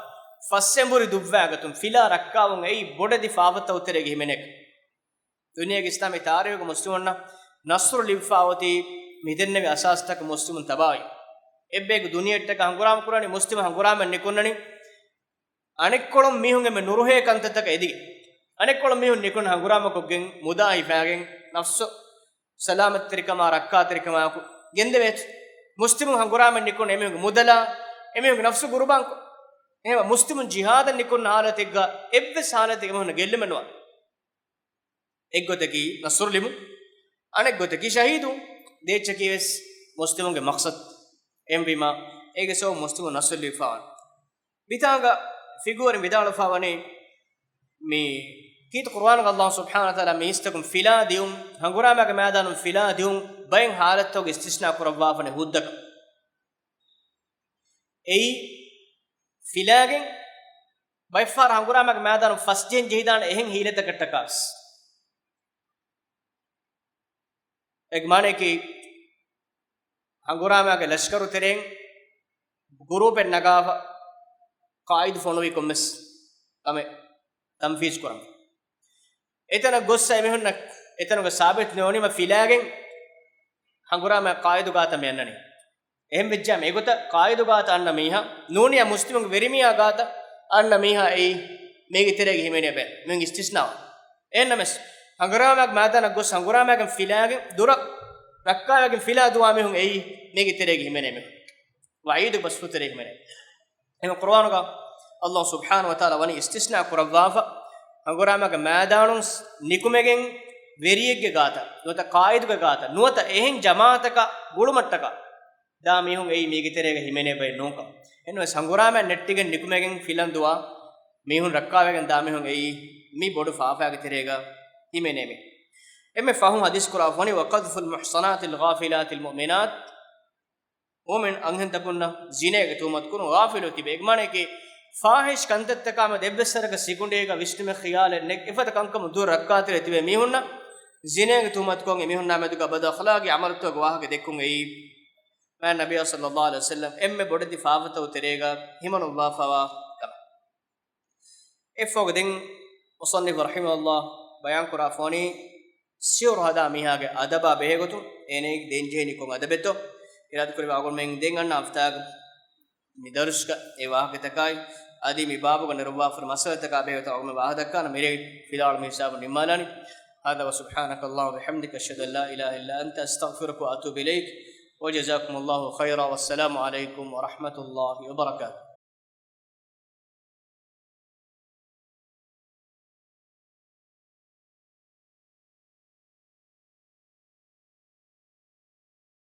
ފަސްއެނބުރި ދުއްވާގަތުން ފިލާ ރައްކާވުން އެއީ ބޮޑެތި ފާފަތައް ތެރޭގަ ހިމެނޭކަން. ދުނިޔޭގެ އިސްލާމީ ތާރީޚުގަ މުސްލިމުންނަށް ނަޞްރު ލިބިފާ އޮތީ މިދެންނެވި އަސާސްތަކަށް މުސްލިމުން ތަބާވީ. އެއްބަޔަކު ދުނިޔެއަށްޓަކާ ހަނގުރާމަ ކުރާނީ، މުސްލިމުން ހަނގުރާމައެއް ނިކުންނަނީ، އަނެއްކޮޅުން މީހުން އެންމެ ނުރުހޭ ކަންތައްތަކަށް އެދިގެން، އަނެއްކޮޅުން މީހުން ނިކުން ހަނގުރާމަކޮށްގެން މުދާ ހިފާގެން ނަފްސު ސަލާމަތްތެރިކަމާ ރައްކާތެރިކަމާއެކު ގެންދެވޭތޯ. މުސްލިމުން ހަނގުރާމައެއް ނިކުން އެމީހުންގެ މުދަލާ، އެމީހުންގެ ނަފްސު ގުރުބާންކޮށް. އެހެންވެ މުސްލިމުން ޖިހާދަށް ނިކުންނަ ހާލަތެއްގަ އެއްވެސް ހާލަތެއް އެމީހުންނަށް ގެއްލުމެއް ނުވާ. އެއްގޮތަކީ ނަޞްރު ލިބުން، އަނެއްގޮތަކީ ޝަހީދު. ދޭއްޗަކީ ވެސް މުސްލިމުންގެ މަޤްޞަދު. އެހެންވީމާ، އޭގެ ސަބަބުން މުސްލިމުން ނަޞްރު ލިބިފާވާނެ. މިތާނގަ ފިޤުހުވެރިން ވިދާޅުވެފާވަނީ، މި ކީރިތި ޤުރުއާނުގަ ﷲ ސުބްޙާނަހޫ ވަތަޢާލާ މީސްތަކުން ފިލާ ދިއުން، ހަނގުރާމައިގެ މައިދާނުން ފިލާ ދިއުން ބައެއް ހާލަތުތަކުގަ އިސްތިސްނާ ކުރައްވާފަނި ހުއްދަކަށް. އެއީ ފިލާގެން ބައެއްފަހަރު ހަނގުރާމައިގެ މައިދާނުން ފަސްޖެހެން ޖެހިދާނެ އެހެން ހީލަތަކަށްޓަކާ ވެސް. އޭގެ މާނައަކީ، ހަނގުރާމައިގެ ލަޝްކަރު ތެރެއިން ގުރޫޕެއް ނަގާފަ، ޤާއިދު ފޮނުވި ކޮންމެސް ކަމެއް ތަންފީޒު ކުރަން. އެތަނަށް ގޮއްސަ އެމީހުންނަށް އެތަނުގަ ސާބިތު ނުވަނީމަ ފިލާގެން ހަނގުރާމައިގެ ޤާއިދު ގާތަށް މި އަންނަނީ. އެހެން ވެއްޖާމަ އެގޮތަށް ޤާއިދު ގާތަށް އަންނަ މީހާ ނޫނިއްޔާ މުސްލިމުންގެ ވެރިމީހާ ގާތަށް އަންނަ މީހާ އެއީ މީގެ ތެރޭގަ ހިމެނޭ ބައެއް މީހުން އިސްތިސްނާވާ. އެހެންނަމަވެސް، ހަނގުރާމައިގެ މައިދާނަށް ގޮސް ހަނގުރާމައިގެން ފިލާގެން ދުރަށް ރައްކާވެގެން ފިލާ ދުވާ މީހުން އެއީ މީގެ ތެރޭގަ ހިމެނޭ މީހުން. ވަޢީދު ބަސްފުޅު ތެރޭ ހިމެނޭ. އެހެން ޤުރުއާނުގަ ﷲ ސުބްޙާނަހޫ ވަތަޢާލާ ވަނީ އިސްތިސްނާ ކުރައްވާފަ، ހަނގުރާމައިގެ މައިދާނުން ނިކުމެގެން ވެރިއެއްގެ ގާތަށް ނުވަތަ ޤާއިދުގެ ގާތަށް ނުވަތަ އެހެން ޖަމާޢަތަކަށް ގުޅުމަށްޓަކާ ދާ މީހުން އެއީ މީގެ ތެރޭގަ ހިމެނޭ ބައެއް ނޫންކަން. އެހެންވެސް ހަނގުރާމައިން ނެއްޓިގެން ނިކުމެގެން ފިލަން ދުވާ މީހުން ރައްކާވެގެން ދާ މީހުން އެއީ މި ބޮޑު ފާފައިގެ ތެރޭގަ ހިމެނޭ މީ. އެންމެ ފަހުން ޙަދީޘް ކުރާ ފޮނި، وقذف المحصنات الغافلات المؤمنات، މުއުމިން އަންހެންތަކުންނަށް ޒިނޭގެ ތުހުމަތު ކުރުން، ޣާފިލު ތިބެ. އޭގެ މާނައަކީ، ފާޙިޝް ކަންތައްތަކާމެދު އެއްވެސް ވަރަކަށް ސިކުނޑިއެއްގަ ވިސްނުމެއް ޚިޔާލެއް ނެތް، އެފަދަ ކަންކަމުން ދުރަށް ރައްކާތެރި ތިބޭ މީހުންނަށް ޒިނޭގެ ތުހުމަތުކޮށް، އެމީހުންނާ މެދުގަ ބަދު އަޚްލާގީ ޢަމަލުތަކުގެ ވާހަކަ ދެއްކުން އެއީ، މާތް ނަބިއްޔާ ޞައްލައްލާހު ޢަލައިހި ވަސައްލަމް އެންމެ ބޮޑެތި ފާފަތަކުގެ ތެރޭގަ ހިމަނުއްވާފަވާ ކަމެއް. އެއަށްފަހުގަ ދެން މުޞައްނިފު ރަޙިމަހުﷲ ބަޔާންކުރާ ފޮނި، ސިހުރު ހަދާ މީހާގެ އަދަބާ ބެހޭގޮތުން އޭނައަށް ދޭންޖެހޭނީ ކޮން އަދަބެއްތޯ؟ އިރާދަކުރެއްވި އަޅުގަނޑުމެން ދެން އަންނަ ހަފްތާގެ މި ދަރުސްގަ އެ ވާހަކަތަކާއި، އަދި މި ބާބުގަ ނެރުއްވާފަ މައްސަލަތަކާ ބެހޭގޮތަށް އަޅުގަނޑުމެން ވާހަކަ ދައްކާނަން. މިރޭ ފިލާވަޅު މި ހިސާބުން ނިންމާލާނީ. هذا وسبحانك اللهم وبحمدك، أشهد أن لا إله إلا أنت، أستغفرك وأتوب إليك، وجزاكم الله خيرا، والسلام عليكم ورحمة الله وبركاته.